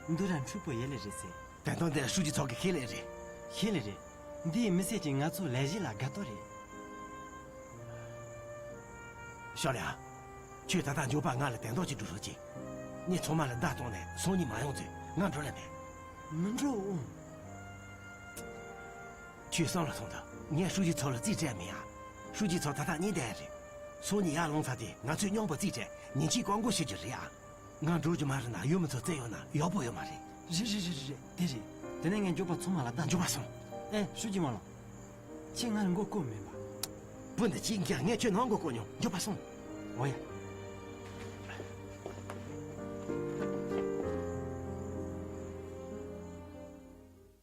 འདུ་ར་འཁྲུལ་པོ་ཡེ་ལེ་རེད་ཟེར། དོན་དག་འདི་ཧྲུའུ་ཅི་ཚོགས་ཀྱི་ཁས་ལེན་རེད། ཁས་ལེན་རེད། འདི་མི་སེར་གྱི་ང་ཚོ་ལས་གཞི་ལ་དགའ་ཏོག་རེད། ཤོ་ལེ་ཨ། ཁྱོས་ད་ལྟ་མགྱོགས་པ་ང་ལ་དོན་དག་ཅིག་སྒྲུབ་རོགས་གྱིས། ངས་ཚང་མ་ལ་བརྡ་བཏང་ནས་སང་ཉིན་མ་ཡོང་ཚེ་ང་འགྲོ་ལེ་མེད། མི་འགྲོ་འོང་། ཁྱོས་བསམ་བློ་ཐོངས་དང་། ངས་ཧྲུའུ་ཅི་ཚོགས་ལ་རྩིས་སྤྲད་མིན་ཨ། ཧྲུའུ་ཅི་ཚོགས་ད་ལྟ་གཉིས་ལྡན་རེད། སང་ཉིན་ཡར་ལངས་ཚར་དུས་ང་ཚོས་མཉམ་པོ་རྩིས་སྤྲད་ཉིན་གཅིག་བཀག་འགོག་ཞུ་རྒྱུ་རེད་ཨ། ང་འགྲོ་རྒྱུ་མ་རེད་ན་ཡུལ་མི་ཚོ་བཙན་ཡོད་ན་ཡག་པོ་ཡོད་མ་རེད། རེད་རེད་རེད་རེད། དེ་རེད། དེ་ནས་ངས་མགྱོགས་པ་ཚང་མ་ལ་བརྡ། མགྱོགས་པ་སོང་། ཨེ་ཧྲུའུ་ཅི་མ་ལགས། ཁྱེད་ང་ལ་མགོ་སྐོར་མིན་པ། བུ་འདི་ཅི་འགྱ། ངས་ཁྱོད་ནང་མགོ་སྐོར་མྱོང་། མགྱོགས་པ་སོང་། འོ་ཡ།